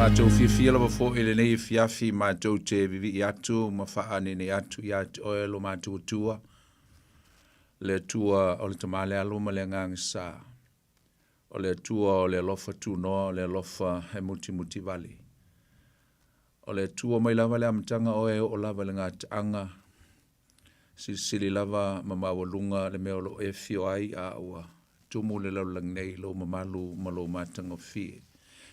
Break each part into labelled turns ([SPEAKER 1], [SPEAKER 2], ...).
[SPEAKER 1] Matou fiafia lava foi i lenei afiafi matou te vivii atu ma faaanene atu ia te oe lo matou Atua, le Atua o le Tama le Alo ma le Agaga Sa, o le Atua o le alofa tunoa, o le alofa e mutimuti vale. O le Atua mai lava le amataga oe e oo lava i le gataaga, Silisili lava ma maualuga le mea o lo o e afio ai a ua tumu le lalolagi nei i lou mamalu ma lou matagofie.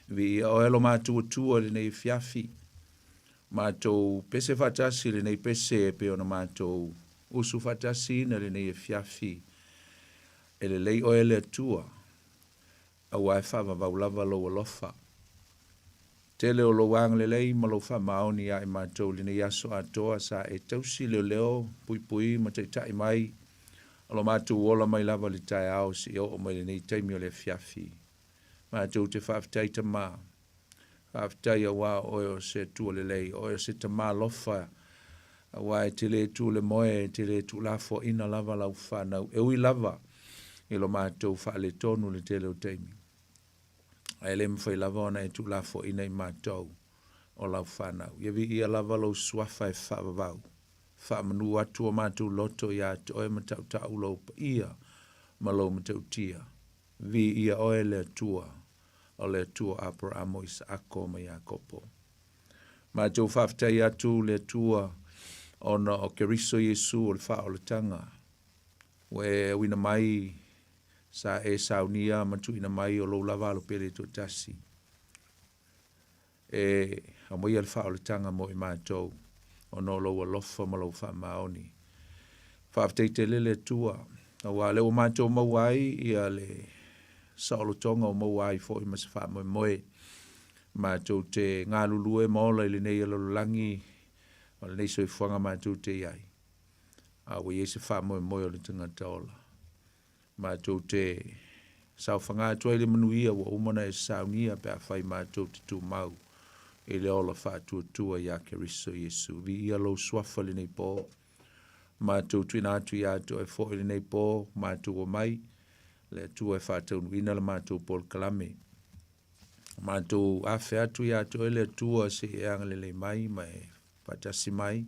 [SPEAKER 1] Viia oe lo matou Atua i lenei afiafi, matou pese faatasi i lenei pese e pei ona matou usu faatasiina i lenei afiafi. E lelei oe le Atua, aua e faavavau lava lou alofa. Tele o lou agalelei ma lou faamaoni ia i matou i lenei aso atoa sa e tausi leoleo, puipui ma taitai mai o lo matou ola mai lava i le taeao seia oo mai lenei taimi o le afiafi. Matou te faafetai Tama, faafetai auā o oe o se Atua lelei, o oe o se Tama alofa, auā e te le tu le moe, e te le tuulafoaina lava lau fanau, e ui lava i lo matou faaletonu i le tele o taimi. Ae le mafai lava ona e tuulafoaina i matou o lau fanau. Ia viia lava lou suafa e faavavau. Faamanu atu o matou loto ia te oe ma tautau lou paia ma lou matautia. Viia oe le Atua, o le Atua o Aperaamo, Isaako ma Iakopo. Matou faafetai atu le Atua ona o Keriso Iesu o le faaolataga. Ua e auina mai sa e saunia ma tuuina mai o lou lava alo pele toatasi e aumaia le faaolataga mo i matou ona o lou alofa ma lou faamaoni. Faafetai tele le Atua, aua lea ua matou maua ai ia le saolotoga ua maua ai foi ma se faamoemoe matou te galulue ma ola i lenei lalolagi ma lenei soifuaga matou te i ai, a ua i ai se faamoemoe o le tagata ola. Matou te saofaga atu ai le manuia ua uma ona e saunia pe afai matou te tumau i le ola faatuatua ia Keriso Iesu. Viia lou suafa i lenei po. Matou tuuina atu ia te oe foi i lenei po, matou omai, le Atua e faataunuuina le matou polokalame. Matou afe atu ia te oe le Atua se i e agalelei mai ma e faatasi mai,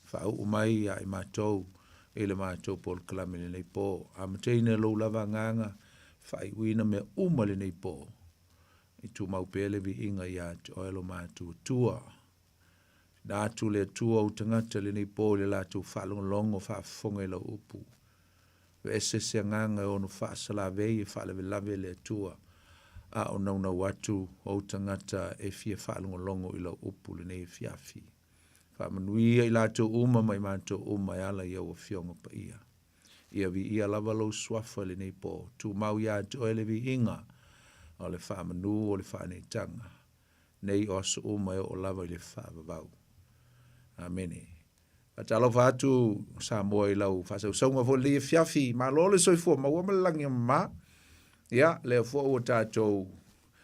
[SPEAKER 1] faauu mai ia i matou i le matou polokalame i lenei po. Amataina e lou lava agaga, faaiuina mea uma i lenei po. I tumau pea le viiga ia te oe lo matou Atua. Na atu le Atua ou tagata i lenei po i le latou faalogologo faafofoga i lau upu. Aveese se agaga e ono faasalavei e faalavelave le Atua, a o naunau atu ou tagata e fia faalogologo i lau upu lenei afiafi. Faamanuia i latou uma ma i matou uma e ala i au Afioga Paia. Ia viia lava lou suafa i lenei po. Tumau ia te oe le viiga o le faamanu o le faaneetaga, nei o aso uma e oo lava i le faavavau. Amene. Faatalofa atu Samoa i lau faasausauga foi lenei afiafi. Malo le soifua maua ma le lagi e mama. Ia, lea foi ua tatou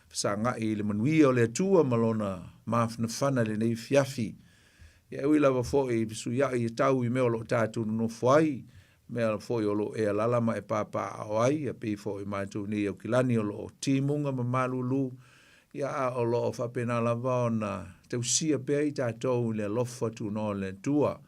[SPEAKER 1] fesagai i le manuia o le Atua ma lona mafanafana i lenei afiafi. Ia, e ui lava foi i fesuiai e tau i mea o lo o tatou nonofo ai, mea foi o lo o e alala ma e papaaao ai, ia pei foi o matou nei i Aukilani o lo o timuga ma malulu, ia a o lo o faapena lava ona tausia pea i tatou i le alofa tunoa o le Atua.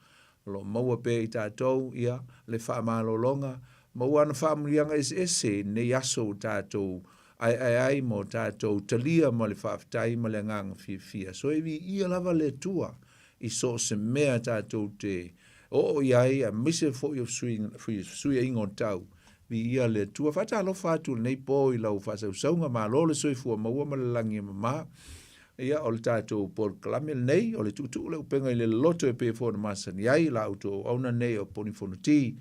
[SPEAKER 1] O lo o maua pea i tatou ia le faamalologa, maua ana faamanuiaga eseese i lenei aso ua tatou aeae ai ma o tatou talia ma le faafetai ma le agaga fiafia. So e viia lava le Atua i so o se mea tatou te oo i ai, aemaise foi o fesuiaiga o tau. Viia le Atua. Faatalofa atu i lenei po i lau faasausauga, malo le soifua maua ma le lagi e mama. Ia, o le tatou polokalame lenei, o le tuutuu le upega i le loloto e pei foi ona masani ai la outou auauna nei o Poni Fonoti.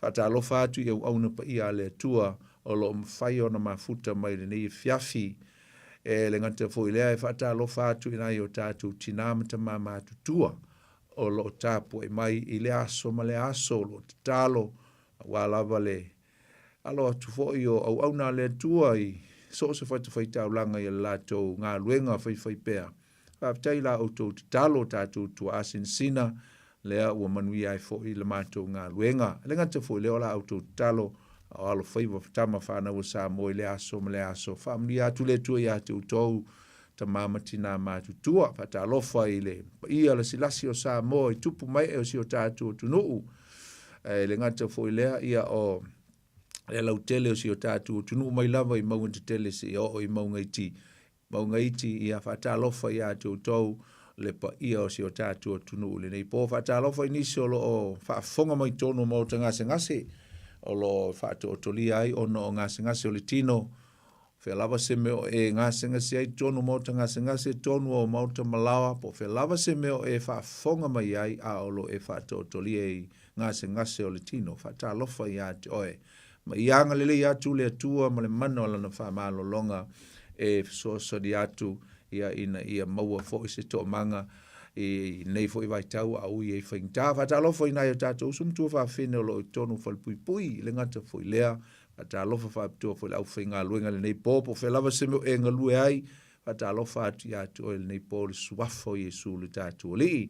[SPEAKER 1] Faatalofa atu i auauna paia a le Atua o lo o mafai ona mafuta mai i lenei afiafi. E le gata foi i lea, e faatalofa atu i nai o tatou tina ma tama matutua o lo o tapuai mai i lea aso ma lea aso, o lo o tatalo aua lava le alo atu foi o auauna a le Atua i so o se fatafaitaulaga i a latou galuega faifaipea. Faafetai i la outou tatalo, tatou tuaa sinasina, lea ua manuia ai foi le matou galuega. E le gata foi i lea o la outou tatalo, a o alofaiva tama fanau a Samoa i lea aso ma lea aso. Faamanuia atu le Atua ia te outou. tama ma tinā matutua. Faatalofa i le paia lasilasi o Samoa i tupu mae o si o tatou atunuu. E le gata foi lea, ia o le lautele o si o tatou atunuu mai lava i mauga tetele seia oo i mauga iti. Mauga iti, ia faatalofa ia te outou le paia o si o tatou atunuu i lenei po. Faatalofa i nisi o lo o faafofoga mai totonu o maota gasegase o lo o faatootolia ai ona o gasegase o le tino. Fea lava se mea o e gasegase ai totonu o maota gasegase, totonu o maota malaoa, po o fea lava se mea o e faafofoga mai ai a o lo o e faatootolia i gasegase o le tino. Faatalofa ia te oe. Ma ia agalelei atu le Atua ma le mana o Lana faamalologa e fesoasoani atu ia ina ia maua foi se toomaga i lenei foi vaitau a ui ai faigata. Faatalofa i nai o tatou uso ma tuafafine o lo o i totonu o falepuipui, e le gata foi i lea, faatalofa faapitoa foi i le aufaigaluega i lenei po, po o fea lava se mea o e galue ai, faatalofa atu ia te oe i lenei po i le suafa o Iesu lo tatou Alii.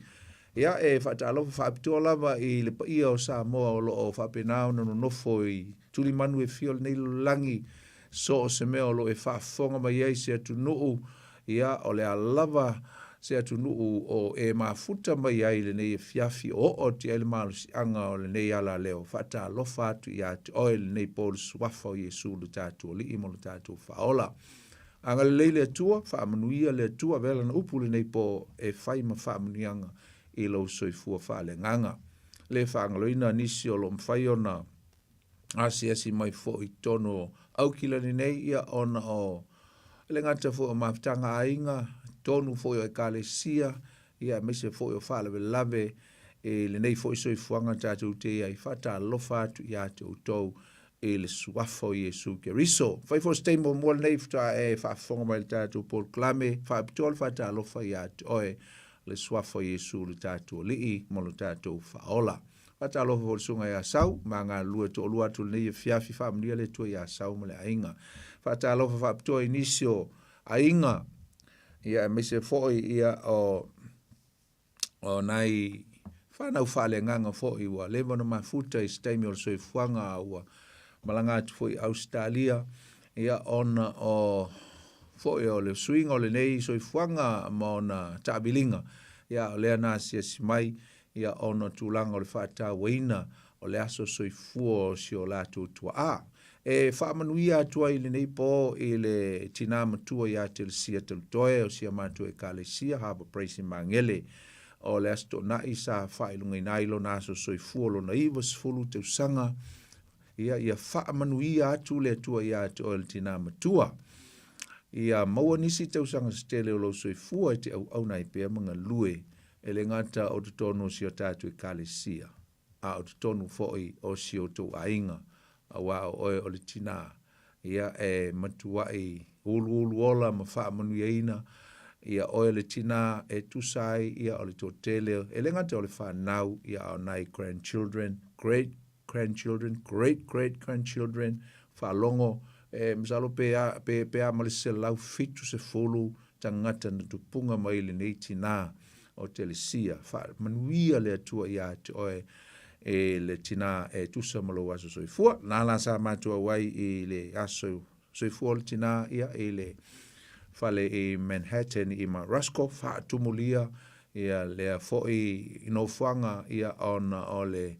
[SPEAKER 1] Ia, e faatalofa faapitoa lava i le paia o Samoa o lo o faapena ona nonofo i tulimanu e fia o lenei lalolagi, so o se mea o lo o e faafofoga mai ai se atunuu, ia, o le a lava se atunuu o e mafuta mai ai i lenei afiafi o oo atu i ai le malosiaga o lenei alaleo, faatalofa atu ia te oe i lenei po i le suafa o Iesu lo tatou Alii ma lo tatou Faaola. Agalelei le Atua, faamanuia le Atua, avea Lana upu lenei po e fai ma faamanuiaga i lou soifua faaleagaga. Le faagaloina nisi o lo o mafai ona asiasi mai foi i totonu o Aukilani nei, ia ona o le gata foi o mafutaga aiga, totonu foi o ekalesia, ia aemaise foi o faalavelave i lenei foi soifuaga tatou te i ai. Faatalofa atu ia te outou i le suafa o Iesu Keriso. Fai foi se taimi muamua lenei faatoa e faafofoga mai i le tatou polokalame, faapitoa le faatalofa ia te oe le suafa o Iesu lo tatou Alii ma lo tatou Faaola. Faatalofa foi i le susuga ia Sau, ma galulue toalua atu i lenei afiafi, faamanuia le Atua ia Sau ma le aiga. Faatalofa faapitoa i nisi o aiga, ia aemaise foi ia o o nai fanau faaleagaga foi ua leva ona mafuta i se taimi o le soifuaga a ua malaga atu foi i Ausetalia, ia ona o foi o le suiga o lenei soifuaga ma ona taaviliga, ia o lea na asiasi mai ia ona o tulaga o le faatauaina o le aso soifua o si o latou tuaa. E faamanuia atu ai i lenei po i le tina matua ia Telesia Talutoe o si a matou Ekalesia Harbour Praise i Magele. O le Aso Toonai sa faailogaina ai lona aso soifua lona 90 tausaga. Ia, ia faamanuia atu le Atua ia te oe le tina matua. Ia maua nisi tausaga se tele o lou soifua e te auauna ai pea ma galue, e le gata o totonu o si o tatou Ekalesia, a o totonu foi o si outou aiga, aua o oe o le tinā, ia e matuai uluulu ola ma faamanuiaina ia oe le tinā e tusa ai ia o le toatele, e le gata o le fanau, ia a o nai grandchildren, great grandchildren, great great grandchildren, faalogo, e masalo pe a, pe, pe a ma le 170 tagata na tupuga mai i lenei tinā o Telesia. Faamanuia le Atua ia te oe e le tinā e tusa ma lou aso soifua. Na la sa matou auai i le aso soifua o le tinā ia i le fale i Manhattan i Mount Rusko, faatumulia ia lea foi i nofoaga ia ona o le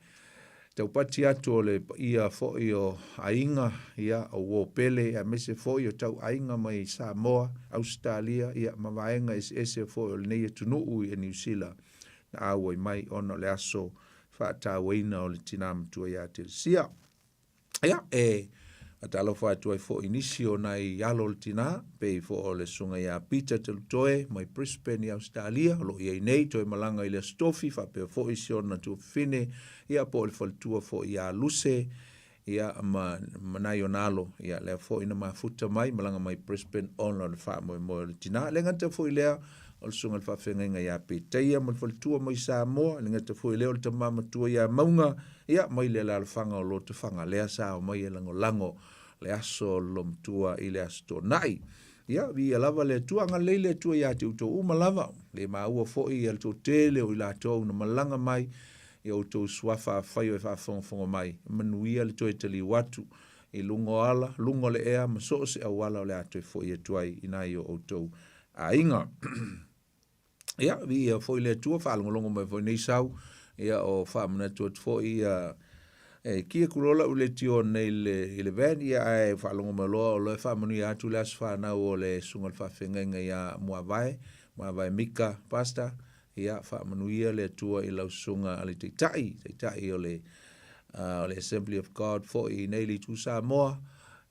[SPEAKER 1] taupati atu o le paia foi o aiga ia o uo pele aemaise foi o tau aiga mai Samoa, Ausetalia ia ma vaega eseese foi o lenei atunuu i Niu Sila na auai mai ona o le aso faatauaina o le tinā matua ia Telesia. Ia, e faatalofa atu ai foi i nisi o nai alo o le tinā, pei foi o le susuga ia Peter Telutoe mai Brisbane i Ausetalia, o lo o i ai nei toe malaga i le Aso Tofi, faapea foi si ona tuafafine, ia po o le faletua foi ia Luse, ia ma, ma nai ona alo, ia lea foi na mafuta mai, malaga mai Brisbane ona o le faamoemoe o le tinā. E le gata foi i lea, o le susuga i le faafeagaiga ia Petaia ma le faletua mai Samoa, e le gata foi i lea o le tama matua ia Mauga, ia mai le alaalafaga o Lotofaga, lea sa omai e lagolago le aso o le Lomatua i le Aso Toonai. Ia, viia lava le Atua, agalelei le Atua ia te outou uma lava, le maua foi ia le toatele o i latou na malaga mai i outou suafa afai o e faafogafoga mai, manuia le toe taliu atu i luga o ala, luga o le ea ma so o se auala o le a toe foi atu ai i nai o outou. aiga. Ia, viia foi le Atua, faalogologo mai foi nei sau, ia o faamanatu atu foi ia e ki aku loa lau leitio nei i le van, ia ae faalogo mai loa o loa e faamanuia atu le aso fanau o le susuga i le faafeagaiga ia Muavae, Muavae Mika Pastor, ia faamanuia le Atua i lau susuga a le Taitai, Taitai o le o le Assembly of God foi i nei le Itu Samoa,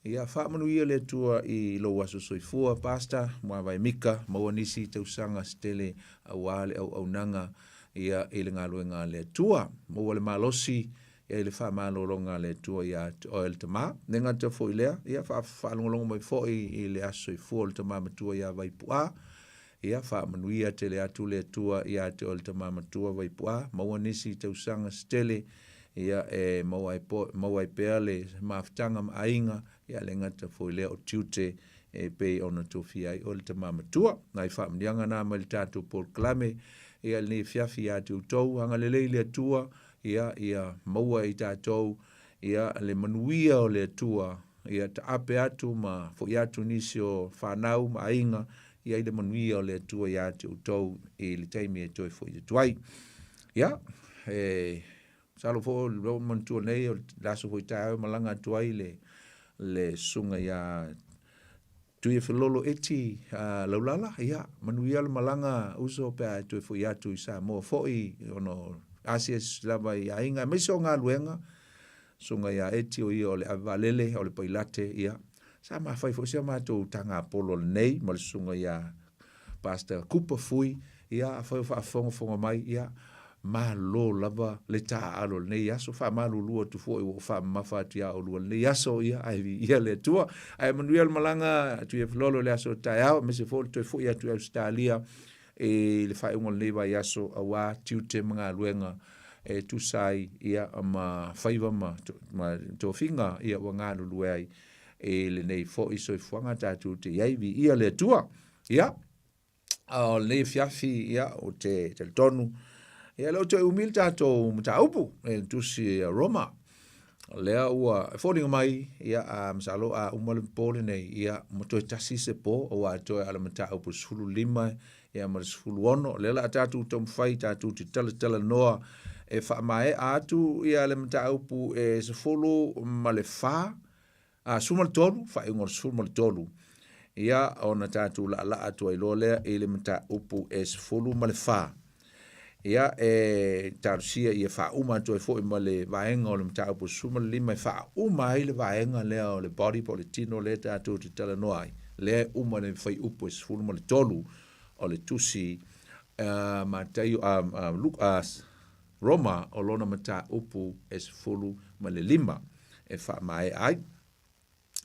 [SPEAKER 1] Ia faamanuia le Atua i lou aso soifua, Pastor Muavae Mika, maua nisi tausaga se tele aua le auaunaga ia i le galuega a le Atua. Maua le malosi ia i le faamalologa a le Atua ia te oe le tama. Le gata foi lea, ia faalogologo mai foi i le aso soifua o le tama matua ia Vaipu'a. Ia faamanuia tele atu le Atua ia te oe le tama matua Vaipu'a, maua nisi tausaga se tele ia e maua ai, po, maua ai pea le mafutaga ma aiga, ia le gata foi lea o tiute e pei ona tofia ai oe le tama matua. Nai faamanuiaga na mai le tatou polokalame, ia lenei afiafi ia te outou, agalelei le Atua, ia, ia maua e i tatou, ia le manuia o le Atua, ia taape atu ma foi atu nisi o fanau ma aiga, ia i le manuia o le Atua ia te outou i le taimi e toe foi atu ai. Ia, e masalo foi o lou manatua nei o le aso foi taeao e malaga atu ai le, le susuga ia Tuiafelolo Eti uh, Laulala, ia, manuia le malaga uso pe a e toe foi atu i Samoa foi, ona o asiasi lava i aiga, aemaise o galuega, susuga ia Eti o ia o le ave vaalele, o le pailate, ia, Sa mafai foi si a matou tagapolo lenei ma le susuga ia Pastor Kupa Fui, ia afai o faafogafoga mai, ia malo lava le taaalo i lenei aso. Faamalulu atu foi ua ou faamamafa atu ia oulua i lenei aso, ia ae viia le Atua. Ae manuia le malaga atu i Efilolo i le aso o taeao, aemaise foi o le toe foi atu i Ausetalia i le faaiuga o lenei vaiaso aua tiute ma galuega e tusa ai ia ma faiva ma, ma tofiga ia ua galulue ai i lenei foi soifuaga tatou te i ai, viia le Atua. Ia, o lenei afiafi, ia, ou te talitonu, ia, le o toe umi le tatou mataupu, e le tusi a Roma. O lea ua e foliga mai, ia, a masalo a uma le po lenei, ia, ma toe tasi se po, aua toe a le mataupu 15, ia, ma le 16. O lea la a tatou taumafai, tatou te talatalanoa e faamaea atu, ia, le mataupu e 14 ma le 4, a 13, faaiuga o le 13, ia, ona tatou laalaa atu ai loa lea i le mataupu e 14. Ia, e talosia ia faauma atu ai foi ma le vaega o le mataupu 15 e faauma ai le vaega lea o le body po o le tino lea tatou te talanoa ai, lea e uma le fuaiupu e 13 o le tusi uh, Mataio, uh, uh, Luka, uh, Roma o lona mataupu e 15 e faamaea ai.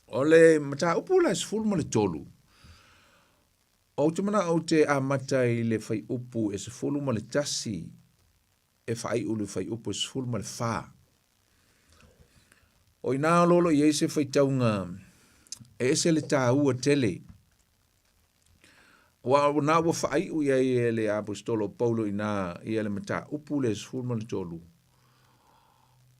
[SPEAKER 1] O le mataupu la e 13, ou te manao ou te amata i le fuaiupu e 11 e faaiu i le fuaiupu e 14. O i ina o lo o i ai se faitauga e ese le taua tele. Aua o na ua faaiu i ai e le Aposetolo o Paulo i ina ia le mataupu le 13,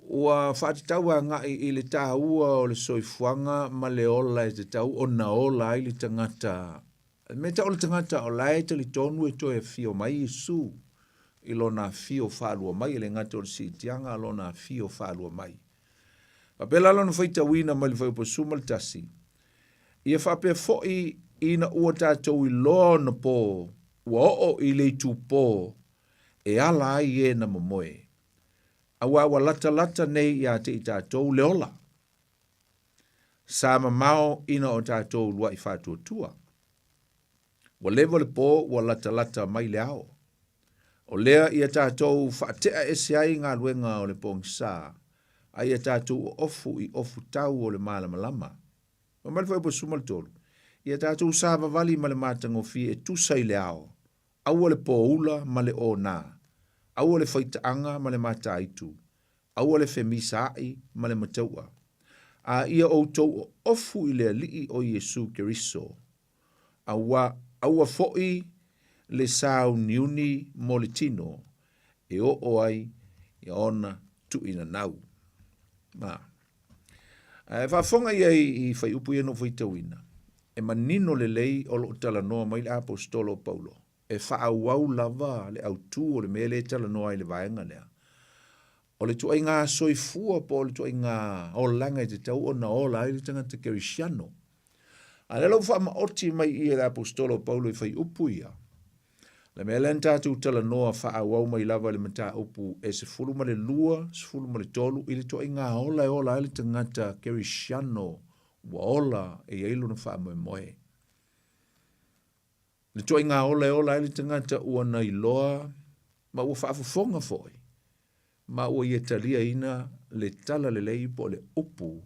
[SPEAKER 1] ua faatatau agai i le taua o le soifuaga ma le ola e tatau ona ola ai le tagata. Le mea tau o le tagata o la e talitonu e toe afio mai Iesu i lona afio faalua mai, e le gata o le siitiaga a lona afio faalua mai. Faapea la lona faitauina mai le fuaiupu 11, Ia faapea foi ina ua tatou iloa ona po ua oo i le itupo e ala ai e na momoe, aua ua latalata nei ia te i tatou le ola. Sa mamao ina o tatou uluai faatuatua. Ua leva le po ua latalata mai le ao. O lea ia tatou faatea ese ai galuega o le pogisa, a ia tatou oofu i ofu tau o le malamalama. Fai mai le fuaiupu 13, Ia tatou savavali ma le matagofie e tusa i le ao, aua le poula ma le onā, aua le faitaaga ma le mataitu, aua le femisaai ma le mataua, a ia outou oofu i le Alii o Iesu Keriso, aua aua foi le sauniuni mo le tino e oo ai ia ona tuuinanau. Ma. Ae faafofoga i ai i fuaiupu ia na ou faitauina. E manino lelei o lo o talanoa mai le Aposetolo o Paulo, e faaauau lava le autū o le mea lea e talanoa ai i le vaega lea. O le ituaiga soifua po o le ituaiga olaga e tatau ona ola ai le tagata kerisiano. A lea la ua faamaoti mai i i e le Aposetolo o Paulo i fuaiupu ia, le mea lea na tatou talanoa faaauau mai lava i le mataupu e 12, 13 i le ituaiga ola e ola ai le tagata kerisiano ua ola e i ai lona faamoemoe. Le ituaiga ola e ola ai le tagata ua na iloa ma ua faafofoga foi ma ua ia taliaina le tala lelei po o le upu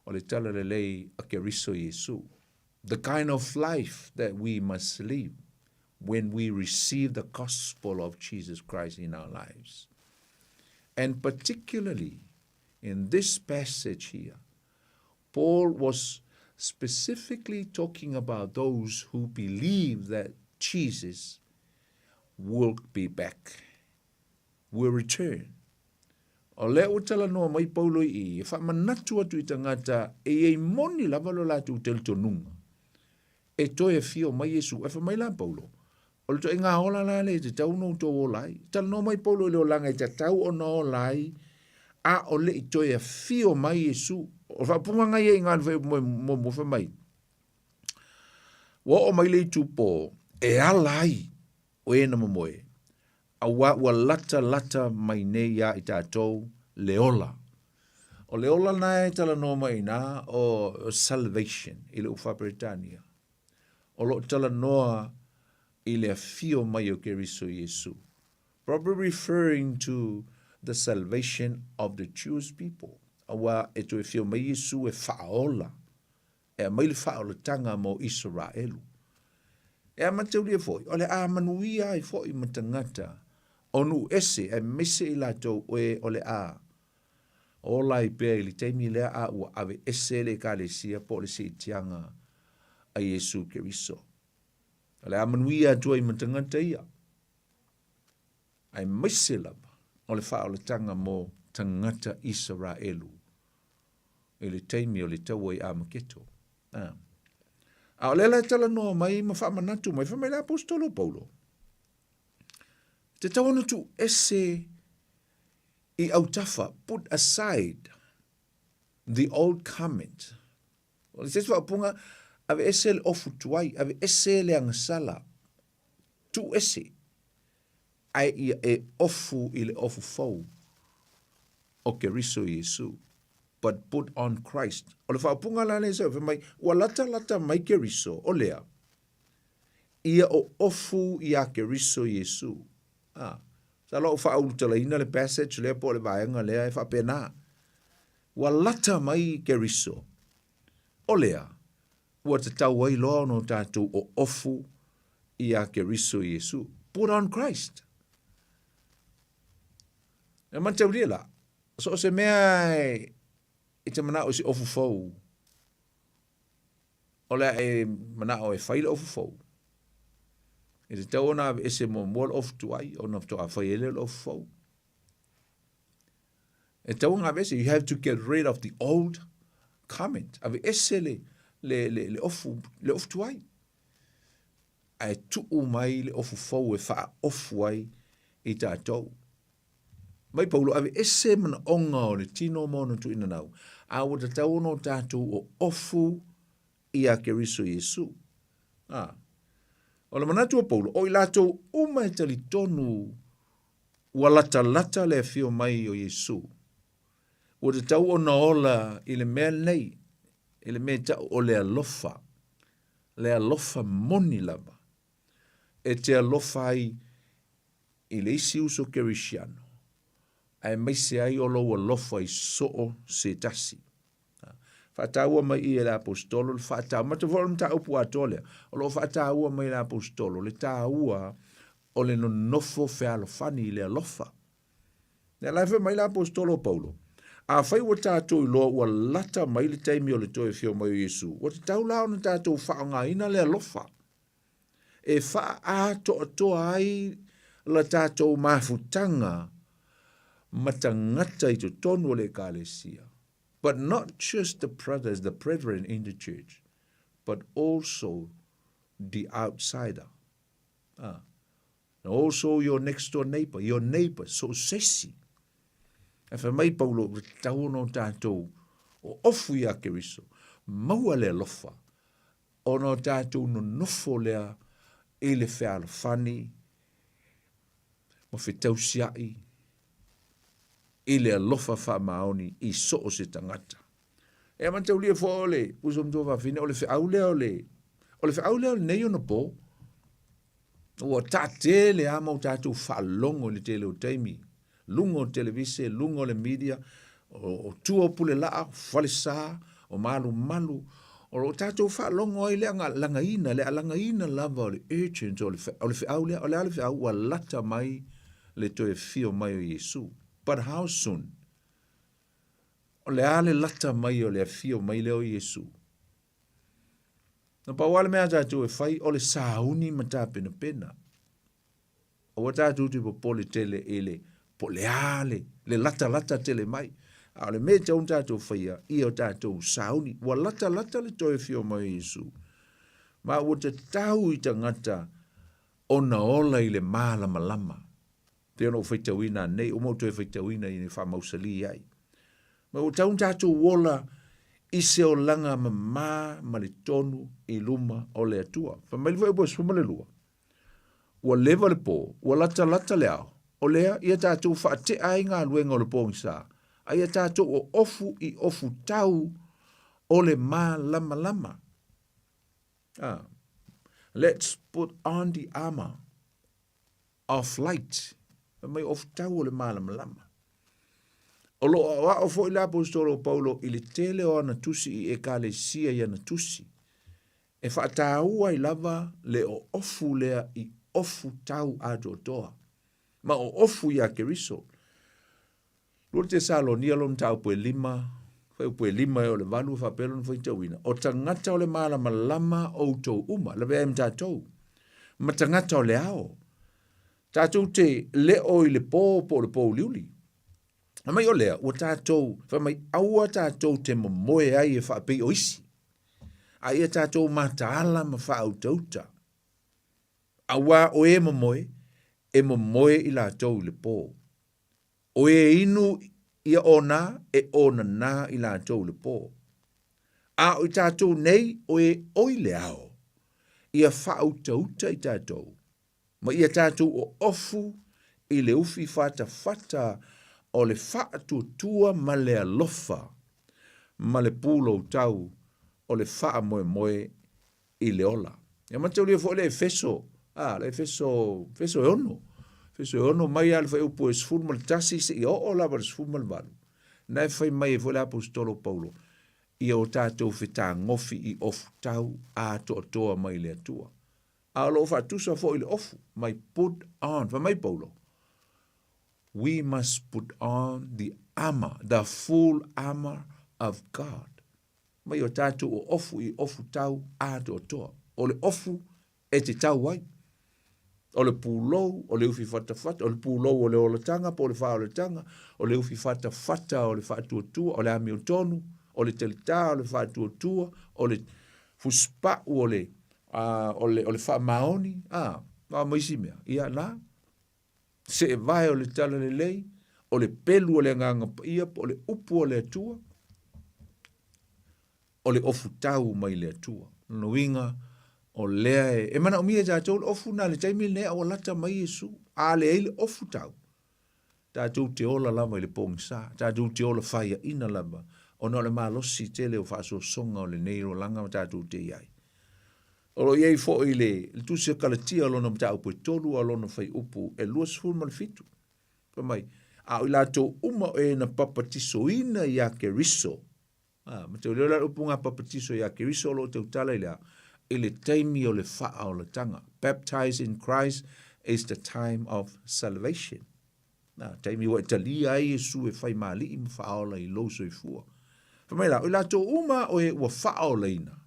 [SPEAKER 1] o le tala lelei a Keriso Iesu. The kind of life that we must live when we receive the gospel of Jesus Christ in our lives. And particularly in this passage here, Paul was specifically talking about those who believe that Jesus will be back, will return. O lea ua talanoa mai Paulo i i, e faamanatu atu i tagata e i ai moni lava lo latou talitonuga. E toe afio mai Iesu. E fai mai la Paulo, o le ituaiga ola la lea e tatau ona outou ola ai. Talanoa mai Paulo i le olaga e tatau ona ola ai, a o le i toe afio mai Iesu. O le faaupuga na ia i gā i le fuaiupu muamua fai mai, Ua oo mai le itupo e ala ai o e na momoe, auā ua latalata mai nei iā i tatou le ola. O le ola na e talanoa mai i ina o salvation i le upu Faa-Peretania. O lo o talanoa i le afio mai o Keriso Iesu. Probably referring to the salvation of the Jewish people. Auā e toe afio mai Iesu e faaola e aumai le faaolataga mo Isaraelu. E amataulia foi, o le a manuia ai foi ma tagata o nuu ese aemaise i latou e o le a ola ai pea i le taimi lea a ua aveese le Ekalesia po o le siitiaga a Iesu Keriso. O le a manuia atu ai ma tagata ia, aemaise lava o le faaolataga mo tagata Isaraelu i le taimi o le taua i Amaketo. A. A o lea la e talanoa mai ma faamanatu mai, fai mai le Aposetolo o Paulo, e tatau ona tuuese i autafa, put aside the old garment. O le se isi faaupuga, aveese le ofu tuai, aveese le agasala, tuuese, ae ia e ofu i le ofu fou o Keriso Iesu. But put on Christ. O le faaupuga la lea e fai mai, ua latalata mai Keriso, o lea, ia o ofu iā Keriso Iesu. A, sa loa ua faaulutalaina le passage lea po o le vaega lea e faapena. Ua lata mai Keriso, o lea, ua tatau ai loa ona o tatou oofu iā Keriso Iesu. Put on Christ. E mataulia la, so o se mea e te manao i se ofu fou, o le a e manao e fai le ofu fou, e tatau ona aveese muamua le ofu tuai ona faatoa fai ai lea o le ofu fou. E tatau ona aveese, you have to get rid of the old garment. Aveese le, le, le, le ofu, le ofu tuai. Ae tuu mai le ofu fou e faaofu ai i tatou. Mai Paulo, aveese manaoga o le tino ma ona tuuinanau, a ua tatau ona o tatou o ofu iā Keriso Iesu. A. O le manatu o Paulo, o i latou uma e talitonu ua latalata le afio mai o Iesu, ua tatau ona ola i le mea lenei, i le mea e tau o le alofa, le alofa moni lava, e te alofa ai i le isi uso kerisiano, aemaise ai o lou alofa i soo se tasi. Faataua mai i e le Aposetolo le faataua, matou foi o le mataupu atoa lea, o lo o faataua mai e le Aposetolo le taua o le nonofo fealofani i le alofa. Lea la e fai mai le Aposetolo o Paulo, afai ua tatou iloa ua lata mai le taimi o le toe afio mai o Iesu, ua tatau la ona tatou faaaogaina le alofa e faaatoatoa ai la tatou mafutaga ma tagata i totonu o le Ekalesia, but not just the brothers, the brethren in the church, but also the outsider. Ah. And also your next door neighbor, your neighbor, so se isi. E fai mai Paulo, ua tatau ona o tatou oofu iā Keriso, maua le alofa, ona o tatou nonofo lea i le fealofani ma fetausiaʻi i le alofa faamaoni i so o se tagata. E mataulia foi o le uso ma tuafafine, o le feau lea o le, o le feau lea o lenei onapo. Ua taatele lava ma o tatou faalogo i le tele o taimi, luga o televise, luga o le media, o tua o Pulelaa, o Falesa, o Malumalu, o lo o tatou faalogo ai le lagaina, le alagaina lava o le urgent, o le feau lea, o le a le feau, ua lata mai le toe afio mai o Iesu. But how soon? O le a le lata mai o le afio mai lea o Iesu? Na pau lava le mea a tatou e fai, o le sauni ma tapenapena. Aua tatou te popole tele i le po o le a le, le latalata tele mai. A o le mea e tatau ona tatou faia, ia o tatou sauni. Ua latalata le toe afio mai o Iesu. Ma ua tatau i tagata ona ola i le malamalama. Pei ona ou faitauina anei, uma ou toe faitauina ina ia faamausali ai. Ma ua tatau ona tatou ola i se olaga mama ma le tonu i luma o le Atua. Fai mai le Fuaiupu 12, Ua leva le po, ua latalata le ao, o lea ia tatou faatea ai galuega o le pogisa, a ia tatou oofu i ofu tau o le malamalama. Ah. Let's put on the armor of light, fai mai ofu tau o le malamalama. O lo o aoao foi le Aposetolo o Paulo i le tele o ana tusi i Ekalesia i ana tusi, e faataua ai lava le oofu lea i ofu tau atoatoa, ma oofu iā Keriso. Lua Tesalonia lona mataupu e lima, fuaiupu e lima e oo i le valu e faapea lona faitauina, O tagata o le malamalama outou uma, lavea ai ma tatou, ma tagata o le ao. Tatou te le o i le po po o le pouliuli. Fai mai o lea, ua tatou, fai mai, aua tatou te momoe ai e faapei o isi, a ia tatou mataala ma faautauta. Auā o e momoe, e momoe i latou i le po. O e inu ia ona e onanā i latou i le po. A o i tatou nei o e oi le ao, ia faautauta i tatou, ma ia tatou oofu i le ufi fatafata o le faatuatua ma le alofa, ma le puloutau o le faamoemoe i le ola. Ia mataulia foi le Efeso, a, le Efeso, Efeso e ono, Efeso e ono mai lava le fuaiupu e 11 seia oo lava i le 18. Na e fai mai ai foi le aposetolo o Paulo, ia o tatou fetagofi i ofu tau atoatoa mai le Atua. A o lo o faatusa foi le ofu, mai put on, fai mai Paulo, we must put on the armor, the full armor of God. Mai o tatou o ofu i ofu tau atoatoa. O le ofu e te tau ai. O le pulou, o le ufi fatafata, o le pulou o le olataga po o le faaolataga, o le ufi fatafata o le faatuatua, o le amiotonu, o le talitā o le faatuatua, o le fusipau o le, uh, o le, o le faamaoni, a, ah, ma isi mea. Ia, na, seevae o le talalelei, o le pelu o le Agaga Paia po o le upu o le Atua, o le ofutau mai le Atua. Lona uiga, o lea e, e manaomia e tatou le ofu na le taimi lenei a ua lata mai Iesu. A leai le ofutau, tatou te ola lava i le pogisa, tatou te ola faiaina lava, ona o le malosi tele o faasoasoga o lenei olaga ma tatou te i ai. O lo o i ai foi le, le Tusi a Kalatia o lona mataupu e tolu a o lona fuaiupu e 27. Fai mai, a o i latou uma o e na papatisoina iā Keriso, a, ma te leo la le upu ngā papatiso iā Keriso o lo o tautala i le a, i le taimi o le faaolataga. Baptized in Christ is the time of salvation. Na, taimi ua e talia ai Iesu e fai ma alii ma faaola i lou soifua. Fai mai la, o i latou uma o e ua faaolaina,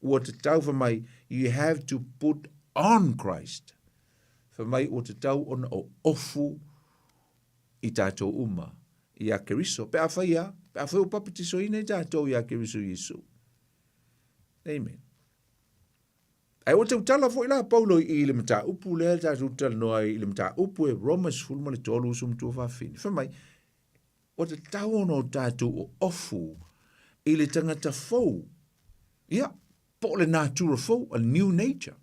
[SPEAKER 1] Ua tatau, fai mai, you have to put on Christ. Fai mai, ua tatau ona oofu i tatou uma iā Keriso. Pe afai a, pe afai ua papatisoina i tatou iā Keriso Iesu. Amen. Ae ua tautala foi la Paulo i le mataupu lea tatou talanoa ai i le mataupu e Roma 13 uso matua fafine. Fai mai, ua tatau ona o tatou oofu i le tagata fou. Ia, po o le natura fou, a new nature.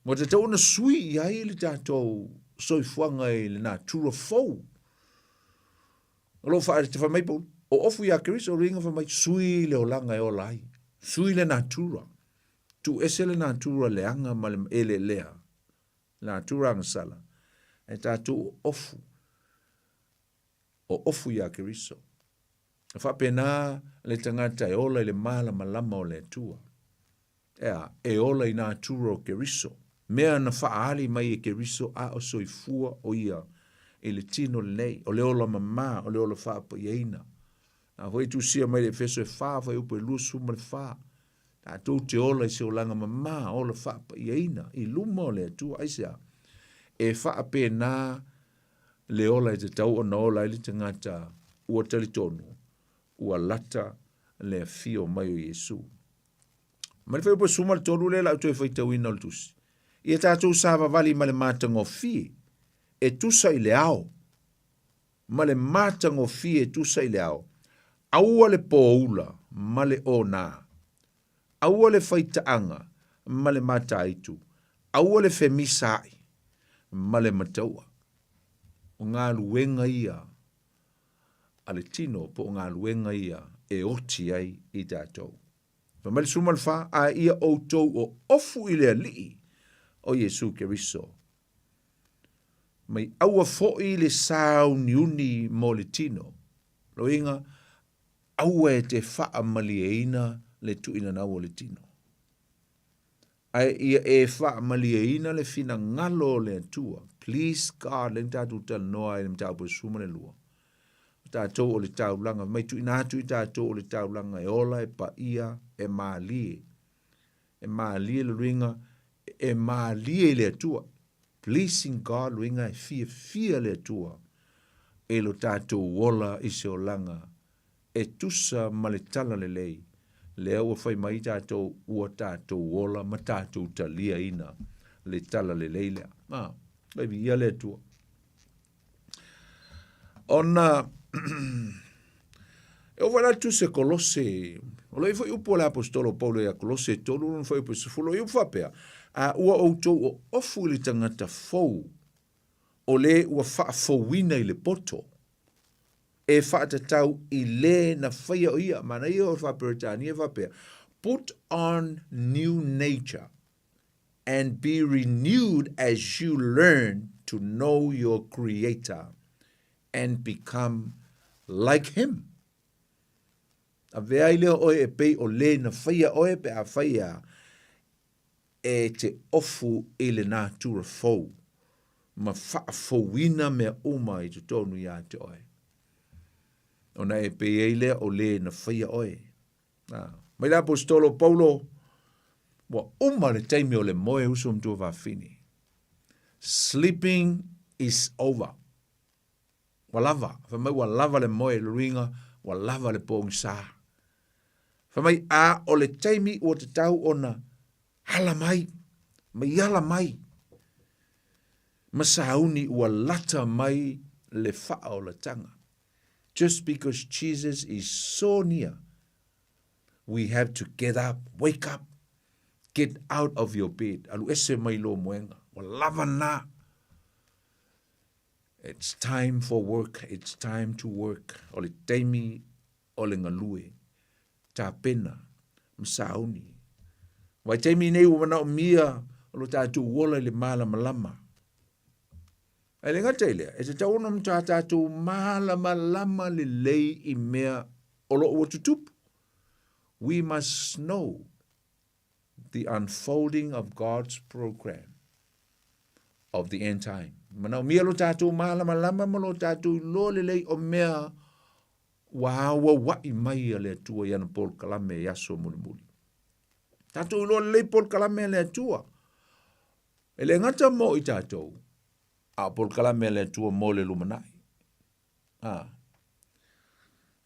[SPEAKER 1] Ua tatau ona sui i ai le tatou soifuaga i le natura fou. O lo o fai mai Paulo, o ofu iā Keriso, o luiga fai mai, sui le olaga e ola ai. Sui le natura. Tuu ese le natura leaga ma le eleelea, natura agasala, ae tatou o ofu, o ofu iā Keriso. E faapena le tagata e ola i le malamalama o le Atua. E a, e ola i natura o Keriso, mea na faaali mai e Keriso a o soifua o ia i le tino lenei, o le ola mama, o le ola faapaiaina. Na foi tusia mai le Efeso e 4, fuaiupu e 24, tatou te ola i se olaga mama, ola faapaiaina i luma o le Atua. Aisea? E faapena le ola e tatau ona ola ai le tagata ua talitonu ua lata le afio mai o Iesu. Ma le fuaiupu e 13 lea o le a ou toe faitauina o le tusi. Ia tatou savavali ma le matagofie e tusa i le ao, ma le matagofie e tusa i le ao, aua le poula ma le onā, aua le faitaaga ma le mataitu, aua le femisaai ma le mataua. O galuega ia a le tino po o galuega ia e oti ai i tatou. Fai mai le 14, a ia outou o ofu i le Alii o Iesu Keriso. Mai aua foi le sauniuni mo le tino. Loiga, aua e te faamalieina le tuuinanau o le tino. Ae ia e faamalieina le finagalo o le Atua. Please God, lea na tatou talanoa ai i le mataupu e 12. O tatou o le taulaga, mai tuuina atu i tatou o le taulaga e ola, e paia, e malie. E malie le luiga, e malie i le Atua. Pleasing God, luiga e fiafia le Atua i lo tatou ola i se olaga e tusa ma le talalelei, lea ua fai mai tatou ua tatou ola ma tatou taliaina le talalelei lea. A, e viia le Atua. Ona e oo foi la le tusi a Kolose, o lo o i ai foi upu a le aposetolo o Paulo ia Kolose e 3 lona fuaiupu e 10, o i upu faapea, A ua outou oofu i le tagata fou, o le ua faafouina i le poto, e faatatau i le na faia o ia. Manaia o le Faa-Peretania e faapea, Put on new nature and be renewed as you learn to know your Creator and become like Him. Avea ai lea oe e pei o le na faia oe pe a fai a e te ofu i le natura fou ma faafouina mea uma i totonu iā te oe. Ona e pei ai lea o le na faia oe. A, mai le aposetolo o Paulo, ua uma le taimi o le moe uso ma tuafafine. Sleeping is over. Ua lava, fai mai ua lava le moe i le luiga, ua lava le pogisa. Fai mai, a o le taimi ua tatau ona ala mai, mai ala mai, ma sauni ua lata mai le faaolataga. Just because Jesus is so near, we have to get up, wake up, get out of your bed, alu ese mai lou moega, ua lava lena. It's time for work, it's time to work. O le taimi o le galue, tapena ma sauni. Vaitaimi nei ua manaomia o lo tatou ola i le malamalama. Ae le gata i lea, e tatau ona matua tatou malamalama lelei i mea o lo o ua tutupu. We must know the unfolding of God's program of the end time. Manaomia lo tatou malamalama ma lo tatou iloa lelei o mea ua auaua'i mai a le Atua i ana polokalame i aso mulimuli. Tatou iloa lelei polokalame a le Atua. E le gata mo i tatou, a o polokalame a le Atua mo le lumanai. A,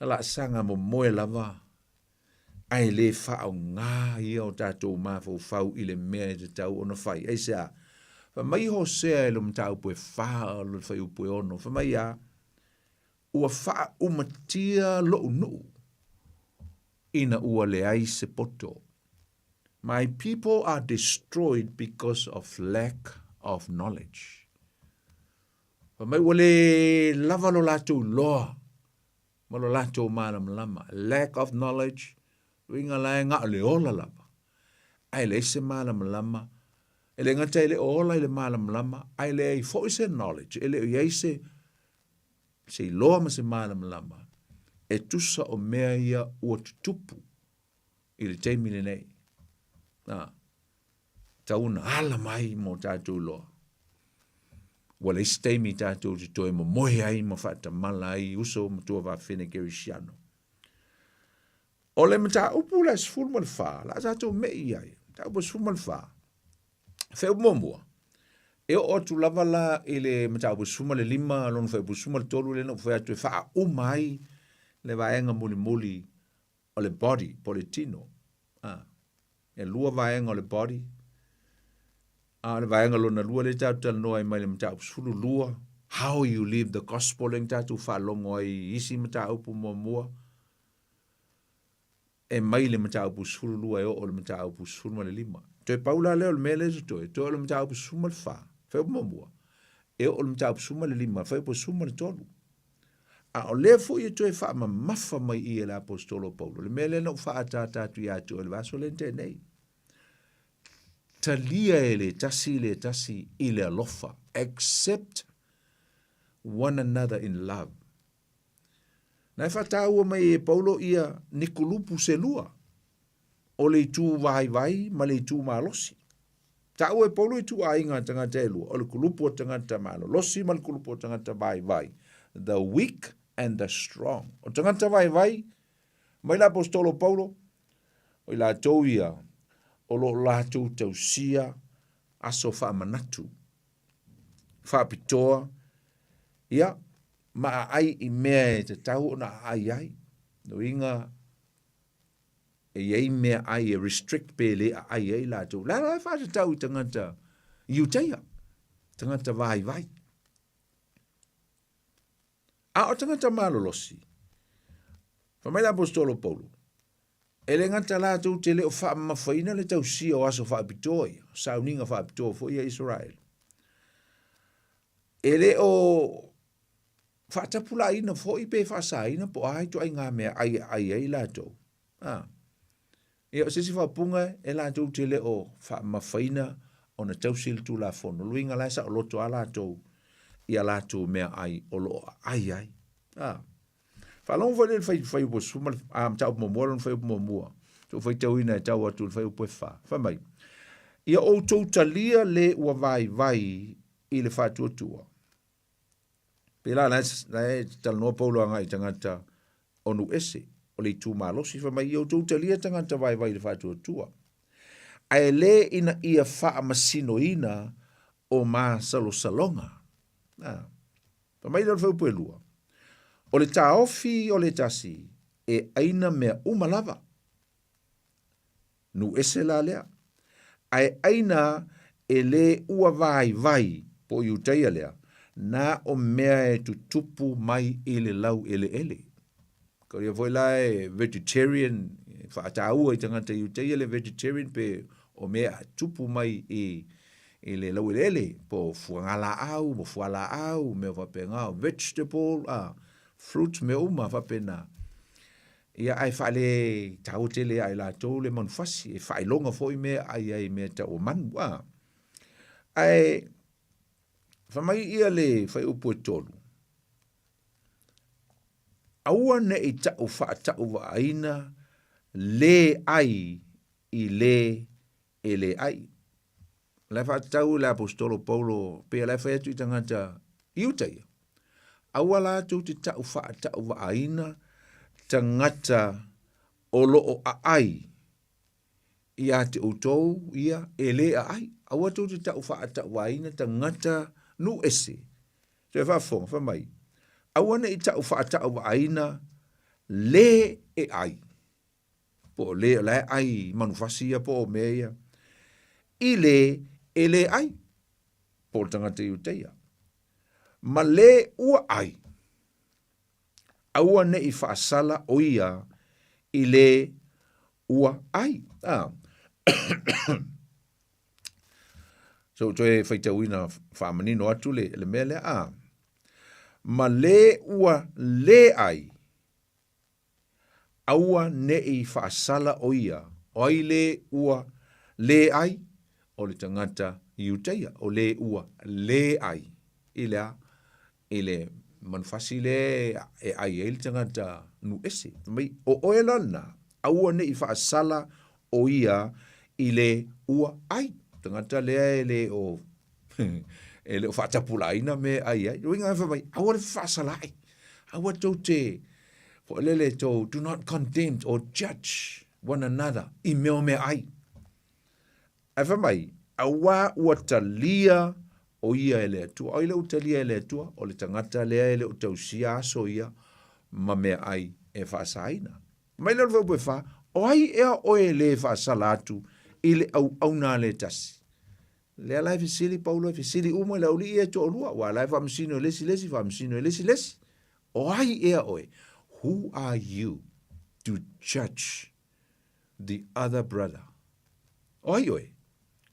[SPEAKER 1] na laasaga momoe lava. Ae le faaaoga ia o tatou mafaufau i le mea e tatau ona fai. Aisea? Fai mai Hosea i le mataupu e 4 o le fuaiupu e 6, fai mai a, Ua faaumatia lou nuu ina ua leai se poto. My people are destroyed because of lack of knowledge. Fai mai ua le lava lo latou iloa ma lo latou malamalama. Lack of knowledge, uiga la e na o le ola lava. Ae leai se malamalama, e le gata e le o ola i le malamalama, ae leai foi se knowledge, e le o i ai se se iloa ma se malamalama e tusa o mea ia ua tutupu i le taimi lenei. A, tau ona ala mai mo tatou iloa. Ua leai se taimi tatou te toe momoe ai ma faatamala ai uso ma tuafafine kerisiano. O le mataupu la e 14, la tatou mei i ai, mataupu e 14, fuaiupu muamua, e oo atu lava la i le mataupu 15, lona fuaiupu 13 lea na ou fai atu e faauma ai le vaega mulimuli o le body, po o le tino. A, e lua vaega o le body, a o le vaega lona lua lea tatou talanoa ai mai le mataupu 12, how you live the gospel, lea na tatou faalogo ai i isi mataupu muamua, e mai le mataupu 12 e oo i le mataupu 15. Toe pau la lea o le mea lea e totoe, toe o le mataupu 14, fuaiupu muamua, e oo i le mataupu 15, fuaiupu 13. A o lea foi e toe faamamafa mai i e le Aposetolo o Paulo, le mea lea na ou faaataata atu ia te oe i le vaiaso lea na tea nei. Talia e le tasi le tasi i le alofa. Accept one another in love. Na e faataua mai e Paulo ia ni kulupu se lua, o le itu vaivai ma le itu malosi. Taua e Paulo ituaiga a tagata e lua, o le kulupu o tagata malolosi ma le kulupu o tagata vaivai, the weak and the strong. O tagata vaivai, mai le Aposetolo Paulo, o i latou ia o lo o latou tausia aso faamanatu, faapitoa, ia, ma aai i mea e tatau ona aai ai. Uiga, e i ai mea ai e restrict pe le aai ai latou. La la e faatatau i tagata Iutaia, tagata vaivai. A o tagata malolosi, fai mai le Aposetolo Paulo, e le gata latou te le o faamamafaina le tausia o aso faapitoa ia, sauniga faapitoa foi ia Isaraelu. E le o faatapulaaina foi pe faasaina po o a ituaiga mea ai e ai ai latou. A. Ia, o se isi faaupuga e latou te le o faamamafaina ona tausi le Tulafono. Luiga la e saoloto a latou i a latou mea ai o lo o aai ai. A. Faalogo foi le fai fai upu suma a mataupu muamua lona fuaiupu muamua. Tou faitauina e tau atu i le fuaiupu e fa. Fai mai, ia outou talia le ua vaivai i le faatuatua. Pēlā la la e talanoa Paulo agai i tagata o nuu ese, o le itumalosi, fai mai, ia outou talia tagata vaivai i le faatuatua, ae le ina ia faamasinoina o masalosaloga. A. Fai mai lea o le fuaiupu e lua, o le taofi o le tasi e aina mea uma lava. Nuu ese la lea. Ae aina e le ua vaivai po o Iutaia lea, na o mea e tutupu mai i le laueleele. Ko ia foi la e vegetarian, e faataua i tagata Iutaia le vegetarian pe o mea a tupu mai i, i le laueleele, po o fuagalaau, po o fualaau, mea faapena, o vegetable, a, fruits, mea uma faapena. Ia ae faale taua tele ia i latou le manufasi, e faailoga foi mea ai ai mea tau o manu. A. Ae fai mai ia le fuaiupu e tolu, aua ne i tau faatauvaaina le ai i le e le ai. O la e faatatau le Aposetolo Paulo, pei o la e fai atu i tagata Iuta ia, aua latou te tau faatauvaaina tagata o lo o aai ia te outou ia e le aai. Aua tou te tau faatauvaaina tagata nuu ese. Toe faafofoga, fai mai, aua ne i tau faatauvaaina le e ai. Po o le o la e ai manufasi ia po o mea ia. I le e le ai, po o le tagata Iutaia. Ma le ua ai, aua ne i faasala o ia i le ua ai. Ah. So toe faitauina faamanino atu le, le mea lea. Ah. Ma le ua le ai, aua ne i faasala o ia, o ai le ua le ai, o le tagata Iutaia, o le ua le ai, i le a? I le manufasi lea e ai ai le tagata nuu ese. Fai mai, o oe la lena, aua ne i faasala o ia i le ua ai. Tagata lea e le o e le o faatapulaaina mea e ai ai. Uiga fai mai, aua le faasalaai. Aua tou te, foi lele tou, do not condemn or judge one another i mea o meaai. Ae fai mai, auā ua talia o ia e le Atua. O ai lea ua talia e le Atua? O le tagata lea e le o tausia aso ia ma meaai e faasaina. Mai lea o le fuaiupu e fa, o ai ea oe e lē faasala atu i le auauna a le tasi? Lea la e fesili Paulo e fesili uma i le aualii ia e toalua, aua la e faamasino e le isi le isi, faamasino e le isi le isi. O ai ea oe? Who are you to judge the other brother? O ai oe?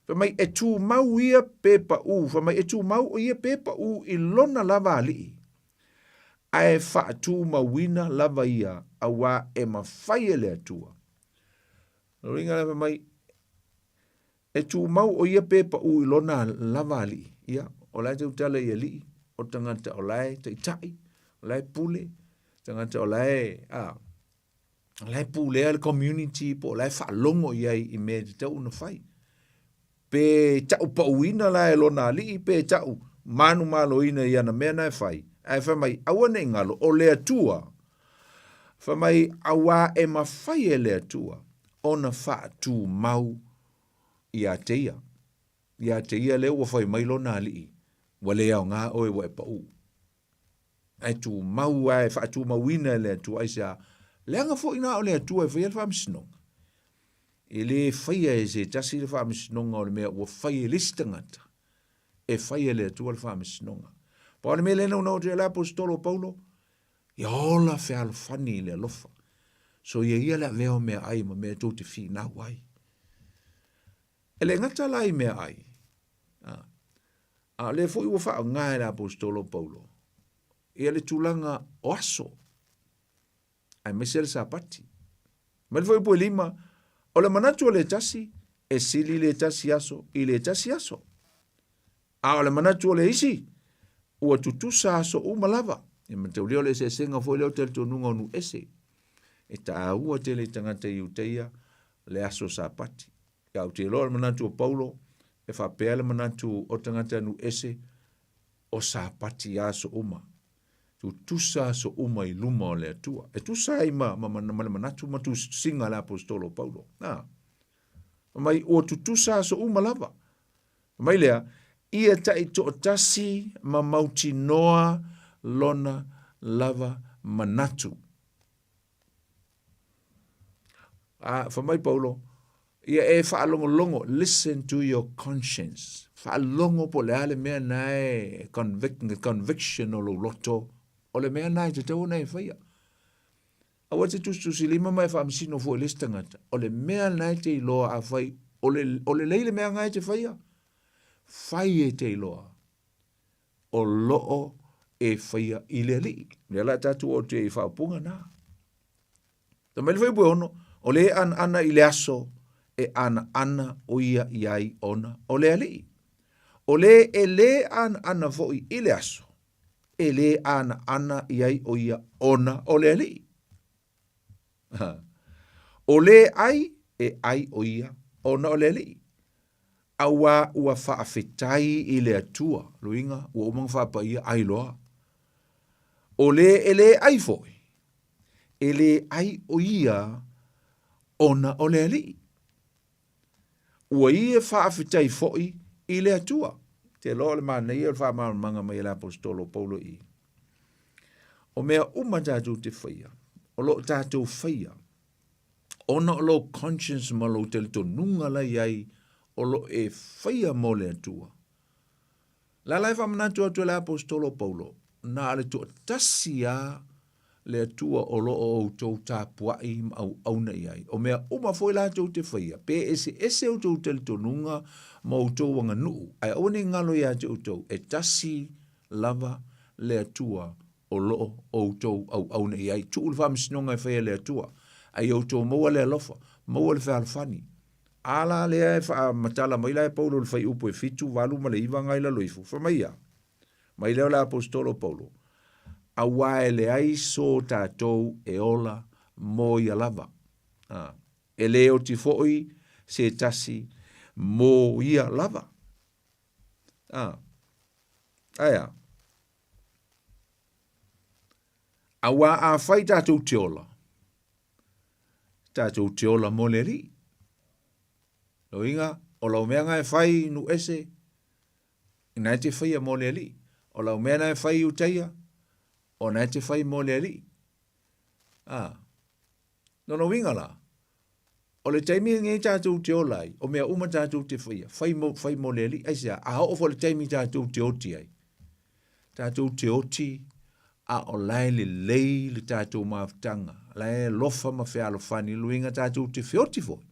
[SPEAKER 1] Fai mai, e tumau ia pe paʻū, fai mai, e tumau o ia pe paʻū i lona lava alii, ae faatumauina lava ia auā e mafai e le Atua. Lona uiga lea fai mai, e tumau o ia pe paʻū i lona lava alii. Ia, o la e tautala i alii, o tagata o la e taitai, o la e pule, tagata o la e, a, o la e pulea le community po o la e faalogo i ai i mea e tatau ona fai. Pe taupauina la e lona alii, pe tau manumaloina i ana mea na e fai, ae fai mai, aua ne i galo, o le Atua, fai mai, auā e mafai e le Atua ona faatumau ia te ia. Ia te ia lea ua fai mai lona alii, ua le aoga oe ua e pau. Ae tumau lava e faatumauina e le Atua. Aisea? Leaga foi na o le Atua e faia le faamasinoga. E le faia e se tasi le faamasinoga o le mea ua fai e le isi tagata. E fai e le Atua le faamasinoga. Pau le mea lea na naunau atu ai le aposetolo o Paulo, ia ola fealofani i le alofa. Soia ia le avea o meaai ma mea tou te finau ai. E le gata la i meaai, a, a o lea foi ua faaaoga e le aposetolo o Paulo ia le tulaga o aso, aemaise le Sapati. Mai le fuaiupu e lima, o le manatu o le tasi, e sili le tasi aso i le tasi aso. A o le manatu o le isi, ua tutusa aso uma lava. E mataulia o le eseesega foi lea o talitonuga o nuu ese. E taua tele i tagata Iutaia le aso Sapati. Ia ou te iloa o le manatu o Paulo, e faapea le manatu o tagata nuu ese, o Sapati aso uma. Tutusa aso uma i luma o le Atua. E tusa ai ma, ma, ma, ma le manatu ma tusitusiga a le aposetolo o Paulo. Na. Mai ua tutusa aso uma lava. Mai lea, ia taitoatasi ma mautinoa lona lava manatu. A, fai mai Paulo, ia e faalogologo, listen to your conscience. Faalogo po o le a le mea na e convict, conviction o lou loto, o le mea na e tatau ona e faia. Aua e te tusitusilima ma e faamasino fua i le isi tagata. O le mea lena e te iloa afai o le, o lelei le mea na e te faia, fai e te iloa o loo e faia i le Alii. Lea la tatou o atu ai i faaupuga na. Fai mai le fuaiupu e ono, o le anaana i le aso e anaana o ia i ai ona o le Alii. O le e lē anaana foi i le aso, e lē anaana i ai o ia ona o le Alii. O lē ai, e ai o ia ona o le Alii. Auā ua faafetai i le Atua, luiga, ua uma ona faapaia, ai loa. O lē e lē ai foi, e lē ai o ia ona o le Alii. Ua ia faafetai foi i le Atua. Te iloa o le manaia o le faamalamalamaga mai e le Aposetolo o Paulo i i. O mea uma tatou te faia, o lo o tatou faia, Ona o lou conscience ma lou talitonuga la i ai o lo o e faia mo le Atua. La la e faamanatu atu e le Aposetolo o Paulo, na o le toatasi lava le Atua o lo o outou tapuai ma auauna i ai. O mea uma foi la tou te faia, pe eseese outou talitonuga ma outou aganuu, ae aua ne i galo ia te outou, e tasi lava le Atua o lo o outou auauna i ai. Tuu le faamasinoga e faia e le Atua, a ia outou maua le alofa, maua le fealofani. A la lea e faamatala mai la e Paulo i le fuaiupu e 7, 8 ma le 9 agai i lalo ifo, fai mai ia, mai lea o le Aposetolo o Paulo, Auā e leai so tatou e ola mo ia lava. A, e le oti foi se tasi mo ia lava. A, ae a? Auā afai tatou te ola, tatou te ola mo le Alii. Loiga, o lau mea na e fai i Nuuese, na e te faia mo le Alii. O lau mea na e fai i Utaia, o na e te fai mo le Alii. A, lona uiga la, o le taimi lenei tatou te ola ai, o mea uma tatou te faia, fai mo, fai mo le Alii. Aisea? A oo foi i le taimi tatou te oti ai, tatou te oti a o la e lelei le tatou mafutaga, la e alofa ma fealofani, lona uiga tatou te feoti foi.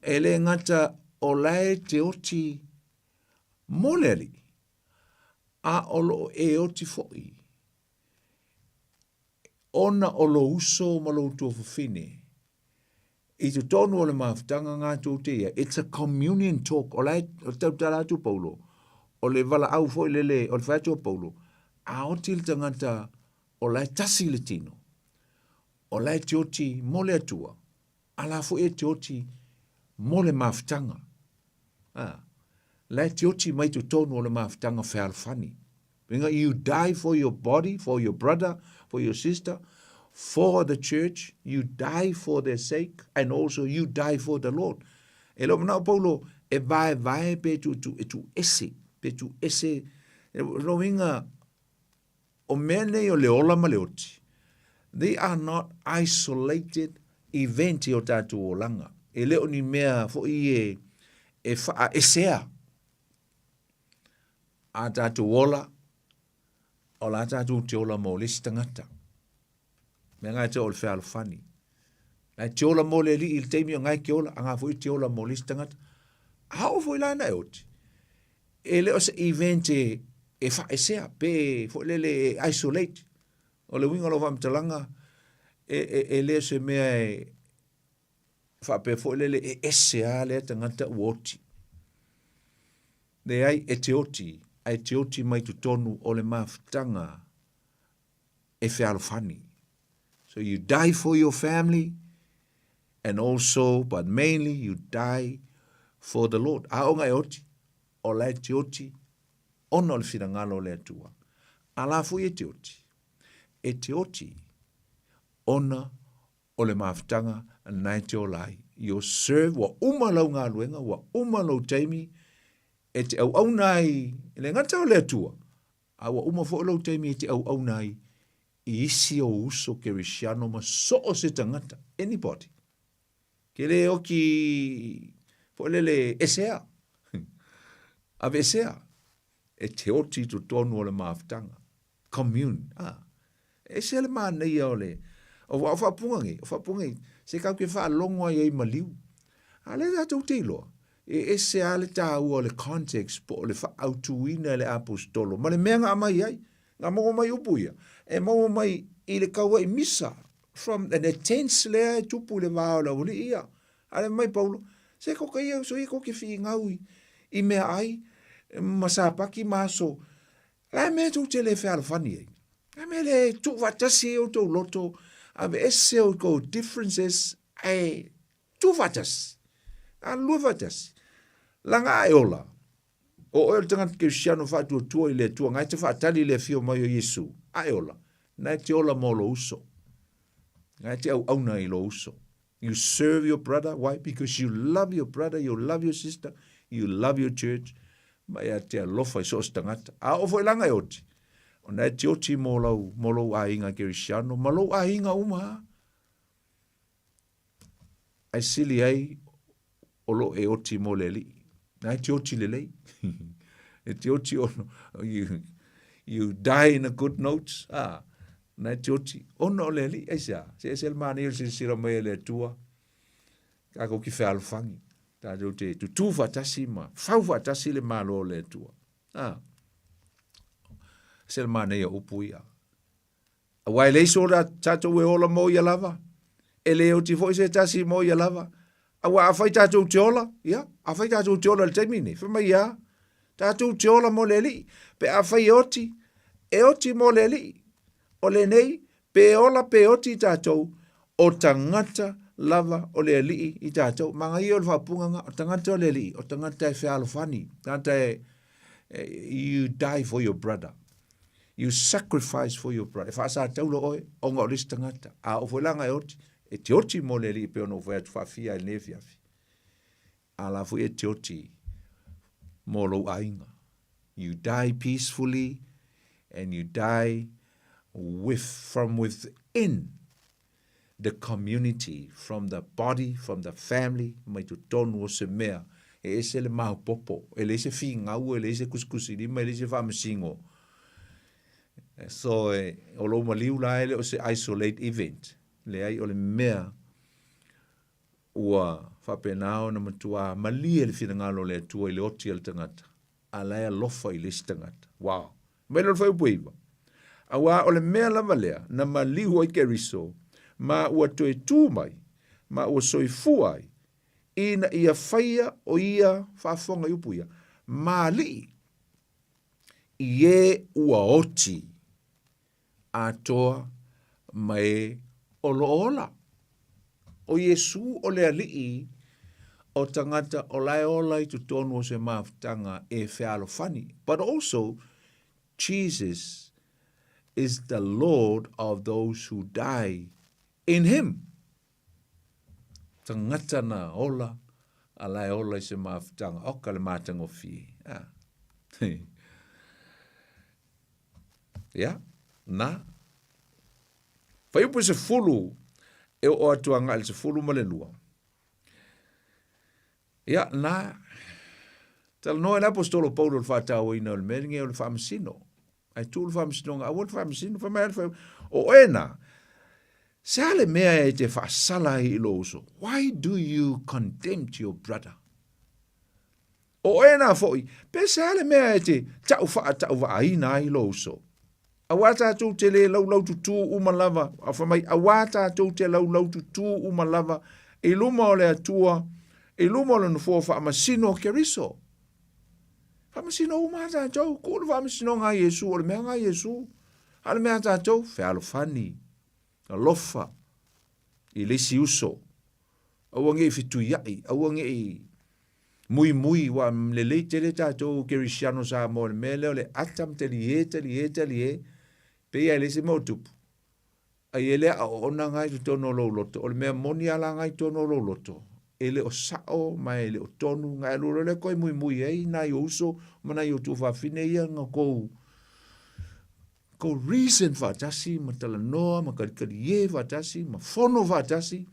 [SPEAKER 1] E le gata o la e te oti mo le Alii, a o lo o e oti foi ona o lou uso ma lou tuafafine i totonu o le mafutaga nga tou te i ai. It's a communion talk. O la e tautala atu Paulo, o le valaau foi lele, o le fai atu o Paulo, a oti le tagata o la e tasi le tino, o la e te oti mo le Atua, a la foi e te oti mo le mafutaga. A, la e te oti mai totonu o le mafutaga fealofani. Uiga, you die for your body, for your brother, for your sister, for the church, you die for their sake, and also you die for the Lord. E le o manao Paulo e vaevae pe tu, tu, e tu ese, pe tu ese, lona uiga, o mea nei o le ola ma le oti, they are not isolated event i o tatou olaga. E le o ni mea foi e, e faaesea a tatou ola, o la tatou te ola mo le isi tagata. Mea nga e te o le fealofani. La e te ola mo le alii i le taimi o nga e te ola, a nga foi te ola mo le isi tagata. A oo foi la na e oti, e le o se event e, e whaesea, pe foi lele e isolate. O le uiga o lau faamatalaga, e, e, e le o se mea e, faapea foi lele e ese lava lea tagata ua oti. Leai, e te oti, ae te oti mai totonu o le mafutaga e fealofani. So you die for your family and also, but mainly you die for the Lord. A o nga e oti, o la e te oti ona o le finagalo o le Atua. A la foi e te oti, e te oti ona o le mafutaga na e te ola ai. Your serve, ua uma lau galuega, ua uma lou taimi e te auauna ai, e le gata o le Atua, a ua uma foi lou taimi e te auauna ai i isi ou uso kerisiano ma so o se tagata, anybody. Ke le oki foi lele esea, aveesea, e te oti i totonu o le mafutaga. Commune, ah. E ese le manaia o le, o, o faaupuga nei, o faaupuga nei, se tatou te faalogo ai ai maliu. A lea tatou te iloa, e ese lava le taua o le context po o le faaautuina e le Aposetolo ma le mea na aumai ai. Na maua mai upu ia, e maua mai i le tauai misa, from an tense lea e tupu i le va o le aualii ia. A le mai Paulo, se ko ka ia, so ia ko ke finau i, i mea ai, ma sapaki ma aso, La mea tou te le fealofani ai. La mea le tuufaatasi ai outou loto, aveese outou differences ae tuufaatasi. Galulue faatasi. Laga a e ola, o oe o le tagata kerisiano faatuatua i le Atua, na e te faatali i le afio mai o Iesu, a e ola, na e te ola mo lou uso. Na e te auauna i lou uso. You serve your brother, why? Because you love your brother, you love your sister, you love your church. Ma ia te alofa i so o se tagata. A oo foi laga e oti, ona e te oti mo lau, mo lou aiga kerisiano, ma lou aiga uma. Ae sili ai o loo e oti mo le Alii. Na e te oti lelei. E te oti ono, you, you die in a good note. Ah, na e te oti ona o le Alii. Aisea? Se ese le manaia o le silasila mai a le Atua. Tatou te fealofani. Tatou te tutū faatasi ma fau faatasi le Malo o le Atua. Ah. Ese le manaia o upu ia. Aua e leai so tatou e ola mo ia lava, e le oti foi se tasi mo ia lava. Aua afai tatou te ola, ia, afai tatou te ola i le taimi nei, fai mai ia, tatou te ola mo le Alii. Pe afai e oti, e oti mo le Alii. O lenei, pe ola pe oti tatou, o tagata lava o le Alii i tatou. Manaia o le faaupuga na, o tagata o le Alii, o tagata e fealofani, tagata e, you die for your brother. You sacrifice for your brother. E faasataula oe ona o le isi tagata. A oo foi la na e oti, e te oti mo le Alii e pei ona ou fai atu faafia ai i lenei afiafi. A la foi e te oti mo lou aiga. You die peacefully and you die with, from within the community, from the body, from the family, mai totonu o se mea e ese le maopopo, e leai se finau, e leai se kusikusilima, e leai se faamasino. So, e, o lou maliu la e le o se isolate event. Leai, o le mea ua faapena ona matua malie le finagalo o le Atua i le oti a le tagata, a la e alofa i le isi tagata. Wow! Mai lalo fuaiupu e 9. Auā o le mea lava lea na maliu ai Keriso, ma ua toe tū mai, ma ua soifua ai, ina ia faia o ia faafofoga i upu ia, ma alii i e ua oti atoa ma e o lo o ola. O Iesū o le Alii o tagata o la e ola i totonu o se mafutaga e fealofani. But also, Jesus is the Lord of those who die in Him. Tagata na ola, a la e ola i se mafutaga. Oka le matagofie. Ah. Ia, na. Fuaiupu 10 e oo atu agai i le 12. Ia, na, talanoa ai le Aposetolo Paulo i le faatauaina o le mea lenei o le faamasino. Ae tuu le faamasinoga, aua le faamasino, fai mai le o oe na, se a le mea e te faasala ai i lou uso? Why do you condemn your brother? O oe na foi, pe se a le mea e te ta'u fa'ata'uva'aina ai lou uso? Auā tātou te lē laulaututū uma lava, a fai mai, auā tātou te laulaututū uma lava i luma o le Atua, i luma o le nofoa faamasino o Keriso. Faamasino uma a tātou, kuu le faamasinoga a Iesu, o le mea na a Iesu. A o le mea a tātou, fealofani, alofa i le isi uso. Aua ne i fetuia'i, aua ne i muimui, ua lelei tele tatou Kerisiano Samoa i le mea lea o le ata ma talie, talie, talie, pei lava e leai se mea o tupu. Ai e le aoaona na i totonu o lou loto, o le mea moni lava la na i totonu o lou loto, e le o sao ma e le o tonu, na e alu loa lea koe muimui ai nai ou uso ma nai ou tuafafine ia na kou kou reason faatasi ma talanoa ma kalikalie faatasi ma fono faatasi,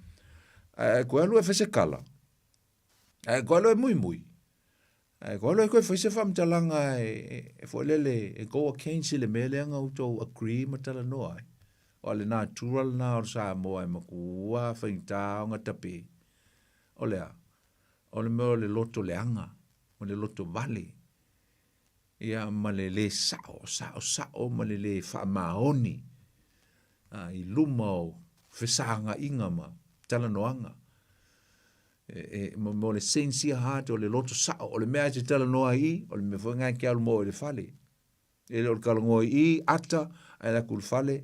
[SPEAKER 1] ae koe alu e fai se kala. Ae koe alu e muimui. Ae koe alu e koe fai se faamatalaga e foi lele e go against i le mea lea na outou agree ma talanoa ai. Oa le natura lena o le Samoa e matua faigata ona tape. O le a? O le mea o le loto leaga, ma le loto vale, ia ma le le sao, sao sao ma le le faamaoni i luma o fesagaiga ma talanoaga. E, e, mo le sincere heart, o le loto sao, o le mea e te talanoa ai i, o le mea foi lena e te alu mo i le fale. E le o le talanoa i i, ata, ae alu atu i le fale,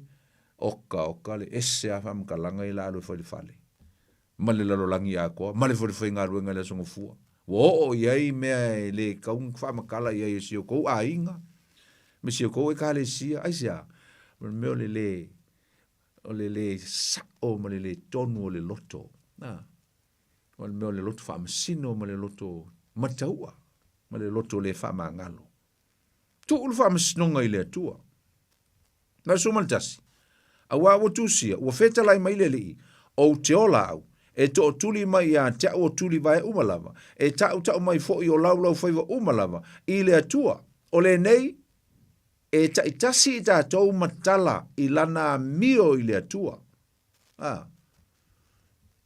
[SPEAKER 1] oka, oka le ese lava faamatalaga ia la alu e fai i le fale. Ma le lalolagi atoa, ma le falefaigaluega i le Aso Gafua. Ua oo i ai mea e le tatau ona faamatala i ai e si o tou aiga, ma si o tou ekalesia. Aisea? O le mea o le le, o le le sao ma le le tonu o le loto. Na. O le mea o le loto faamasino ma le loto mataua, ma le loto le faamagalo. Tuu le faamasinoga i le Atua. Na le 11, Auā ua tusia, ua fetalai mai le Alii, Ou te ola au, E toʻotuli mai iā te a'u o tulivae uma lava, e taʻutaʻu mai foʻi o laulaufaiva uma lava, i le Atua, o lenei e taʻitasi i tatou ma tala i lana amio i le Atua. A,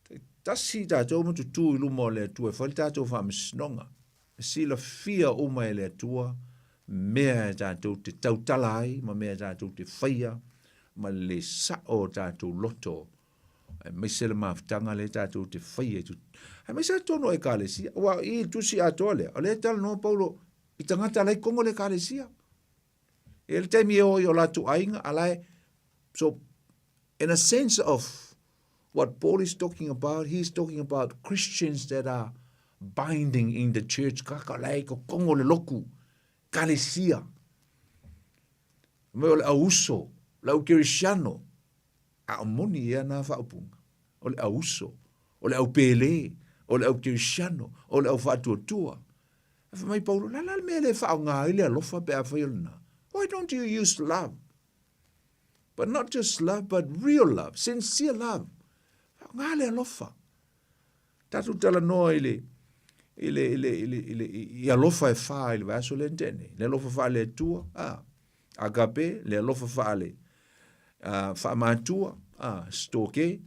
[SPEAKER 1] taʻitasi i tatou ma tutū i luma o le Atua e fai le tatou faamasinoga. E silafia uma e le Atua mea e tatou te tautala ai ma mea e tatou te faia ma le lē saʻo o tatou loto aemaise le mafutaga lea tatou te faia i aemaise lava totonu o Ekalesia. Aua i le tusi atoa lea, o lea e talanoa Paulo i tagata la e i kogo le Ekalesia. E i ai le taimi e o ai i o latou aiga, a la e, so in a sense of what Paul is talking about, he is talking about Christians that are binding in the church, kaka la e kokongo le loku, Ekalesia. Mai o le au uso, le au kerisiano, A o moni ia nā faaupuga, o le au uso, o le au pēlē, o le au kerisiano, o le au faatuatua. A fai mai Paulo, la la le mea le whaonga ai le alofa pe a whai o lena. Why don't you use love? But not just love, but real love, sincere love. Whaonga le alofa. Tatou talanoa i le i le i le i le i le i alofa e whā i le vaiaso lea na tea nei. Le alofa faale-Atua, a, agape, le alofa faale uh, faamatua, a, storge,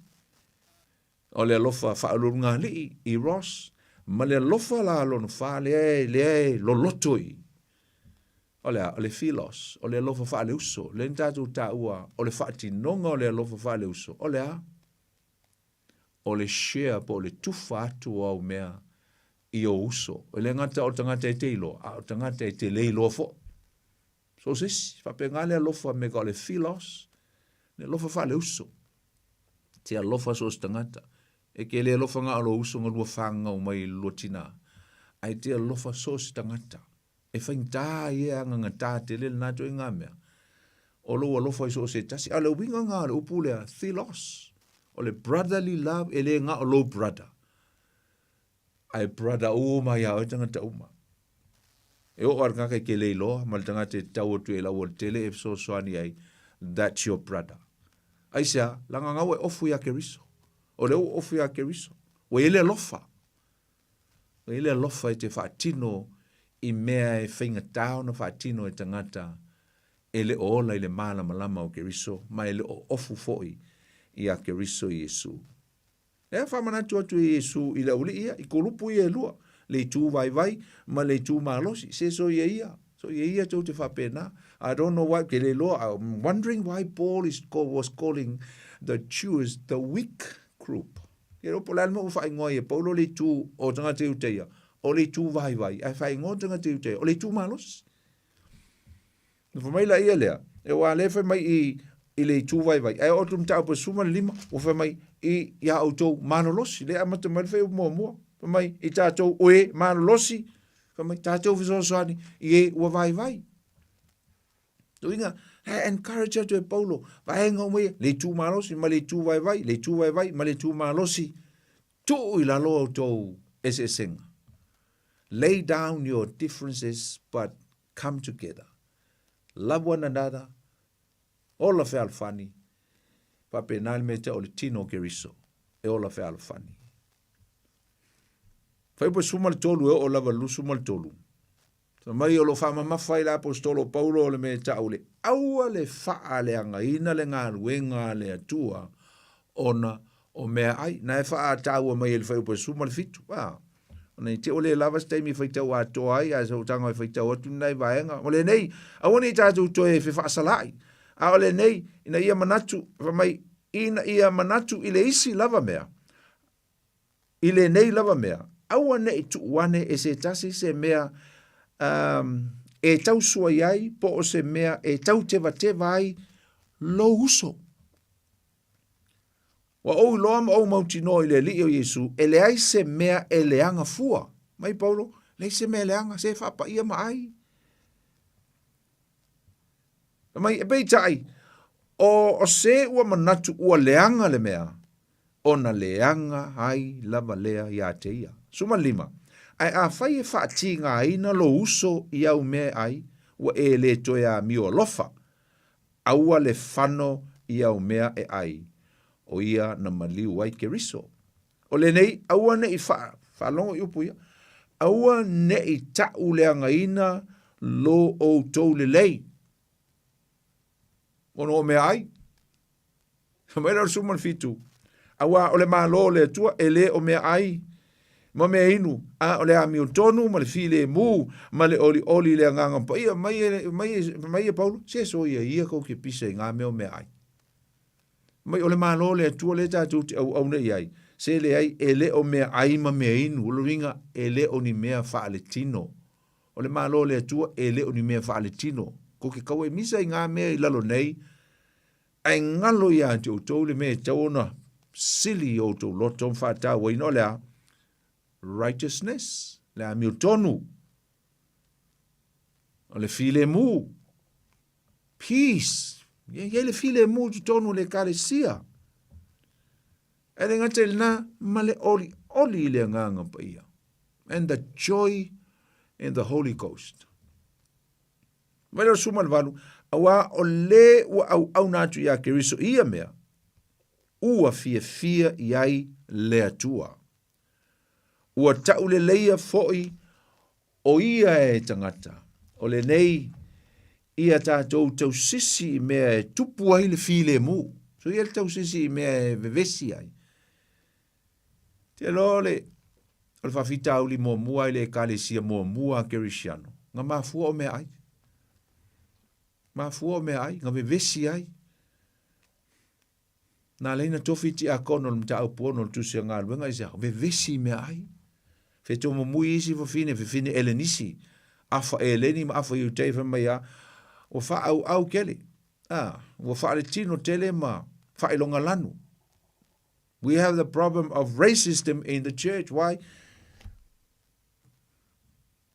[SPEAKER 1] o le alofa faauluulugalii, eros, ma le alofa la lona whā lea e, lea e loloto i. O le a, o le philos, o le alofa faaleuso, lea na tatou taua, o le faatinoga o le alofa faaleuso, o le a? o le share po o le tufa atu o au mea i ou uso. E le gata o le tagata e te iloa, a o le tagata e te le iloa foi. So se isi, faapena le alofa me ka o le philos, le alofa faaleuso. Te alofa so se tagata. E ke le alofa nga o lou uso nga lua whangau mai i lua tina. Ae te alofa so se tagata. E faigata ai e agagatā tele lena ituaiga mea, o lou alofa i so o se tasi. A o le uiga lena o le upu lea, philos, o le brotherly love, e le na o lou brother, ae brother uma iā oe tagata uma. E oo lava i le tagata e te le iloa ma le tagata e tau atu i lau aualatele e fesoasoani ai, that's your brother. Aisea? Leaga na ua e ofu iā Keriso. O lea ua ofu iā Keriso. Ua i ai le alofa. Ua i ai le alofa e te faatino i mea e faigata ona faatino e tagata e le o ola i le malamalama o Keriso ma e le o ofu foi iā Keriso Iesu. Lea faamanatu atu e Iesu i le aualii ia, i kulupu ia e lua, le itu vaivai ma le itu malosi, se soia ia, soia ia tou te faapena. I don't know why, ke le iloa, I'm wondering why Paul is, was calling the Jews the weak group. Ke iloa po o le a le mea ua faaigoa ai e Paulo le itu o tagata Iutaia, o le itu vaivai, ae faaigoa tagata Iutaia, o le itu malosi. Na fai mai laia lea, e aua lea e fai mai i, i le itu vaivai, ae oo atu i le mataupu e 15, ua fai mai i, iā outou malolosi, lea e amata mai le fuaiupu muamua, fai mai i tatou o e malolosi, fai mai tatou fesoasoani i e ua vaivai. Tuiga, e encourage atu e Paulo, vaega uma ia, le itu malosi ma le itu vaivai, le itu vaivai ma le itu malosi, tuu i lalo outou eseesega. Lay down your differences but come together. Love one another, ola fealofani, faapena le mea e tau o le tino o Keriso, e ola fealofani. Fuaiupu 13 e oo lava i le 23. Fai mai o lo o faamamafa ai le Aposetolo o Paulo o le mea e tau le aua le faaleagaina le galuega a le Atua ona o meaai. Na e faataua mai e le fuaiupu e 17, a, ona i te ua le lava se taimi e faitau atoa ai, ae sa ou tago e faitau atu ni nai vaega. O lenei, aua ne i tatou toe fefaasalaai, a o lenei, ina ia manatu, fai mai, ina ia manatu i le isi lava mea, I lenei lava mea, aua ne i tuu ane e se tasi se mea um, e tausuai ai po o se mea e tautevateva ai lou uso. Ua ou iloa ma ou mautinoa i le Alii o Iesu, e leai se mea e leaga fua. Mai Paulo, leai se mea e leaga, se faapaia ma ai. Mai, e peitai, o, o se ua manatu ua leaga le mea, ona leaga ai lava lea iā te ia. 15. Ae afai e faatigāina lou uso i au mea e ai, ua e lē toe amio alofa, aua le fano i au mea e ai, o ia na maliu ai Keriso. O lenei, aua ne i faa, faalogo i upu ia, aua ne i ta'uleagaina lo outou lelei, ona o meaai. Fai mai lea o le 17, Auā o le Malo o le Atua e le o meaai ma meainu, a o le amiotonu ma le filemu ma le olioli i le Agaga Paia. Mai e, mai e, mai e Paulo, se soia ia kou ke pisa i ngā mea o meaai. Mai o le Malo o le Atua lea tatou te auauna i ai, se leai e le o meaai ma meainu, o lona uiga e le o ni mea faaletino. O le Malo o le Atua e le o ni mea faaletino. Kou ke kaua e misa i ngā mea i lalo nei, Ae galo ia te outou le mea e tatau ona sili i outou loto ma faatauaina, o le a? Righteousness, le amiotonu, o le filemu, peace, ia i ai le filemu i totonu o le Ekalesia. E le gata i lena, ma le olioli i le Agaga Paia. And the joy in the Holy Ghost. Mai le 18, auā o lē ua auauna atu iā Keriso i ia mea, ua fiafia i ai le Atua. Ua taʻuleleia foʻi o ia e tagata, o lenei ia tatou tausisi i mea e tupu ai le filemu. So ia le tausisi i mea e vevesi ai. Te iloa o le, o le faafitauli muamua i le Ekalesia muamua a Kerisiano, na mafua o meaai. Mafua o meaai, na vevesi ai. Na ala ai na tofi tiakono o le mataupu ono o le Tusi a Galuega i se vevesi i meaai. Fetomomui isi fafine, fafine Elenisi, afa Eleni ma afa Iutei fai mai a, ua faaauau tele, a, ua faaletino tele ma faailoga lanu. We have the problem of racism in the church. Why?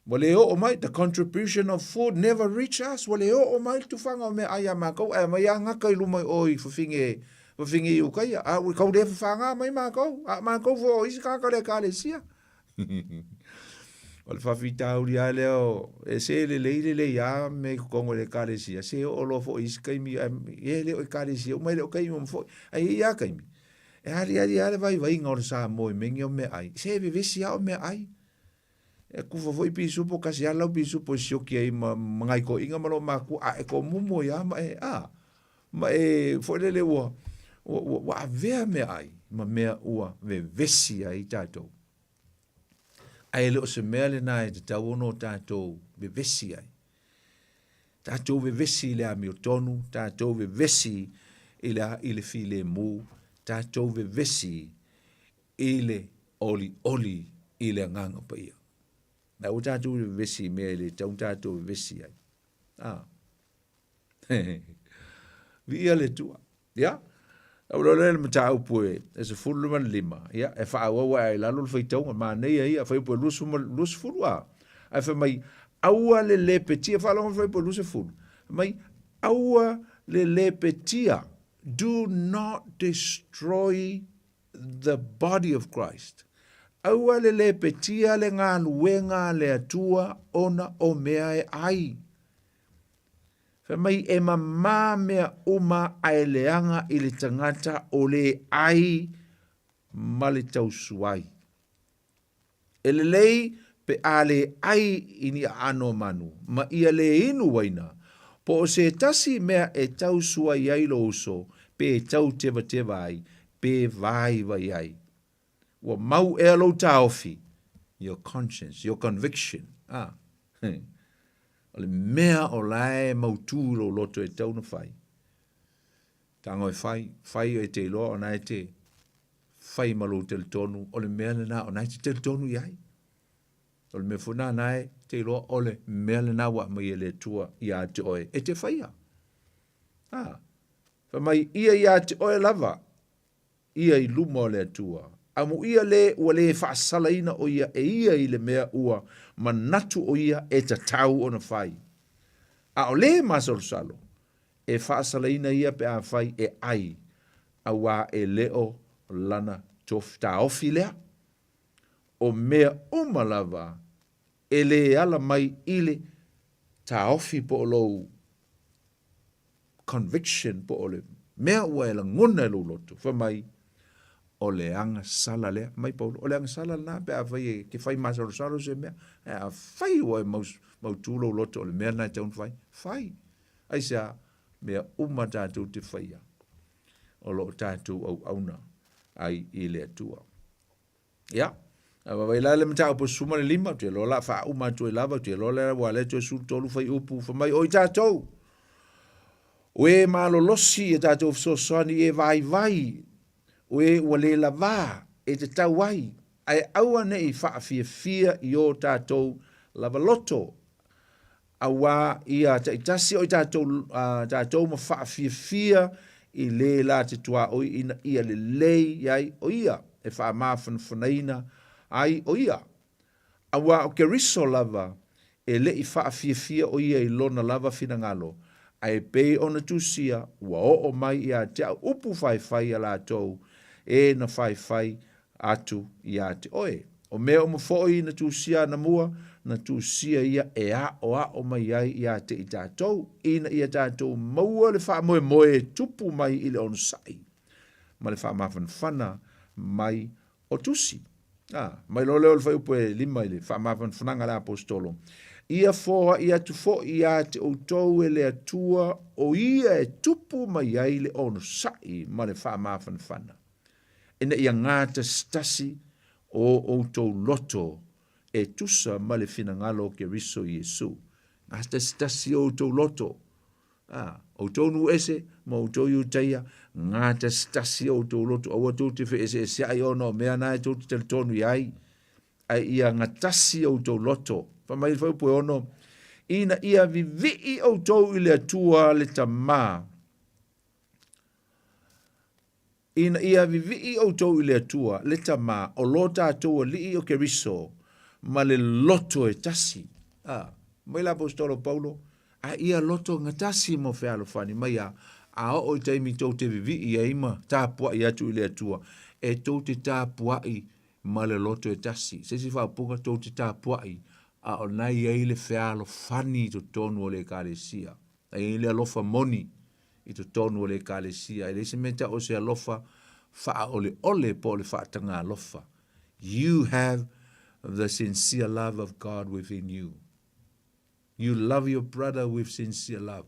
[SPEAKER 1] Ua le oo mai, the contribution of food never reach us. Ua le oo mai le tufaga o meaai iā mākou, ae aumai lava gaka i luma i o i fafine, fafine i ukaia. A ua tau le fafagā mai mākou, a o mākou foi o isi tagata o le Ekalesia. O le faafitauli lava lea o, e se lelei lelei lava mea i totonu o le Ekalesia, se oo loa foi i isi taimi, e le o Ekalesia uma, e le o taimi uma foi, ae i ai lava taimi, e aliali lava le vaivaiga o le Samoa i mea nei o meaai, se e vevesi lava o meaai. E kufa foi pisupo, kasi lava lau pisupo e sioki ai ma, ma nai toeaiina ma lou matua, a e tomumu ai lava ma e, a, ma e foi lele ua, ua, ua, ua avea meaai ma mea ua vevesi ai tatou. Ae le o se mea lena e tatau ona o tatou vevesi ai. Tatou vevesi i le amiotonu, tatou vevesi i le, i le filemu, tatou vevesi i le olioli i le Agaga Paia. Ae aua tatou vevesi i mea e le tatau ona tatou vevesi ai. Ah. Viia le Atua. Ia, ua loa lea le mataupu e 15, ia, e faaauau ae i lalo le faitauga, manaia ia, fuaiupu e 20, a. Ae fai mai, aua le lepetia, faalogo le fuaiupu e 20, fai mai, aua le lepetia, do not destroy the body of Christ. Aua le lepetia le galuega a le Atua ona o mea e ai. Fai mai e mamā mea uma ae leaga i le tagata o le ai ma le tausuai. E lelei pe a le ai i ni aano manu ma ia le inu waina, po o se tasi mea e tausuai ai lou uso, pe tau tevateva ai, pe vaivai ai. Ua mau ea lou taofi, your conscience, your conviction, a, o le mea o la e mautū i lou loto e tatau ona fai. Tago e fai, fai e te iloa ona e te fai ma lou talitonu, o le mea lena ona e te talitonu i ai. O le mea foi lena na e te iloa o le mea lena ua aumai e le Atua ia te oe e te faia. A, fai mai ia ia te oe lava, ia i luma o le Atua. Amuia lē ua lē faasalaina ʻo ia e ia i le mea ua manatu ʻo ia e tatau ona fai. A o lē masalosalo, e faasalaina ia pe afai e ʻai, auā e le o lana taofi lea. O mea uma lava e lē ala mai i le taofi po o lou conviction po o le mea ua e lagona e lou loto, fai mai, O le agasala lea. Mai Paulo, o le agasala lena pe afai e te fai masalosalo se mea, ae afai ua e mautu lou loto o le mea lena e tatau ona fai, fai. Aisea? Mea uma tatou te faia, o lo o tatou auauna ai i le Atua. Ia, a vaavaai la le mataupu 15, ou te iloa o le a faauma atu ai lava, ou te iloa lea ua lea toe 13 fuaiupu, fai mai, o i tatou, o e malolosi i a tatou fesoasoani i e vaivai, o e ua le lavā e tatau ai, ae aua ne i faafiafia i o tatou lava loto, Auā ia taitasi o i tatou, tatou ma faafiafia i le la te tuaoi ina ia lelei ai o ia e faamafanafanaina ai o ia. Auā o Keriso lava e le i faafiafia o ia i lona lava finagalo, ae pei ona tusia ua oo mai ia te au upu faifai a latou e na faifai atu ia te oe. O mea uma foi na tusia anamua, na tusia ia e aʻoaʻo mai ai ia te i tatou, ina ia tatou maua le faamoemoe e tupu mai i le onosai ma le faamafanafana mai o Tusi. A, mai loa lea o le fuaiupu e lima i le faamafanafanaga a le Aposetolo, Ia foai atu foi ia te outou e le Atua o ia e tupu mai ai le onosai ma le faamafanafana. ina ia gatasitasi o outou loto e tusa ma le finagalo o Keriso Iesu. Gatasitasi o outou loto. A, outou nuu ese ma outou Iutaia, gatasitasi o outou loto. Aua tou te feeseeseai ona o mea na e tou te talitonu i ai, ae ia gatasi outou loto. Fai mai le fuaiupu e ono, ina ia vivii outou i le Atua le Tama, Ina ia vivii outou i le Atua, le Tama, o lo tatou Alii o Keriso, ma le loto e tasi. A, mai le Aposetolo Paulo, a ia loto gatasi mo fealofani mai a, a oo i taimi tou te vivii ai ma tapuai atu i le Atua, e tou te tapuai ma le loto e tasi. Se isi faaupuga, tou te tapuai, a o lena e i ai le fealofani i totonu o le Ekalesia. E i ai le alofa moni i totonu o le Ekalesia. E leai se mea e tau o se alofa faaoleole po o le faatagalofa. You have the sincere love of God within you. You love your brother with sincere love.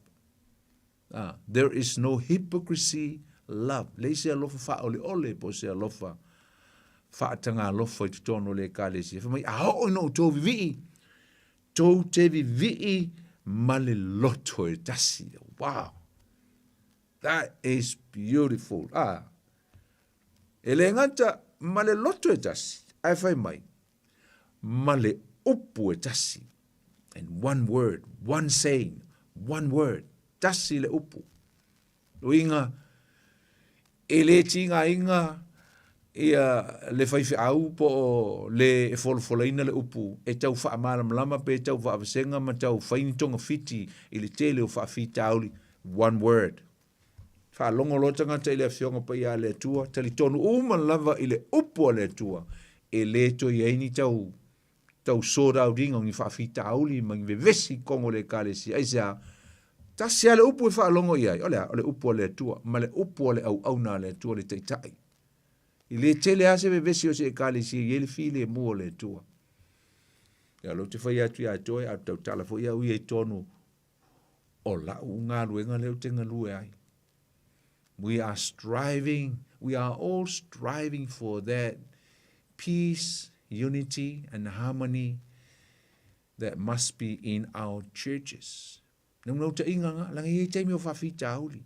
[SPEAKER 1] Ah, there is no hypocrisy love. Leai se alofa faaoleole po o se alofa faatagalofa i totonu o le Ekalesia. Fai mai, a oo ina outou vivii, Tou te vivii ma le loto e tasi. Wow! That is beautiful. Ah. E le gata ma le loto e tasi, ae fai mai, ma le upu e tasi. And one word, one saying, one word. Tasi le upu. Uiga, e le tigaina ia le faifeau po o le e folafolaina le upu e tau faamalamalama pe tau faavasega ma tau fai ni togafiti i le tele o faafitauli, one word. Faalogo loa tagata i le Afioga Paia a le Atua, talitonu uma lava i le upu a le Atua, e le toe i ai ni tau tau sort out ina o ni faafitauli ma ni vevesi i totonu o le Ekalesia. Aisea? Tasi lava le upu e faalogo i ai, o le a? O le upu a le Atua, ma le upu a le auauna a le Atua, le Taitai. E le tele lava se vevesi o se Ekalesia e i ai le filemu o le Atua. Ia, o lea ou te fai atu ia te oe, a o le tautala foi au ia i totonu o lau galuega lea ou te galue ai. We are striving, we are all striving for that peace, unity and harmony that must be in our churches. Naunautaiga nga, laga e i ai taimi o faafitauli.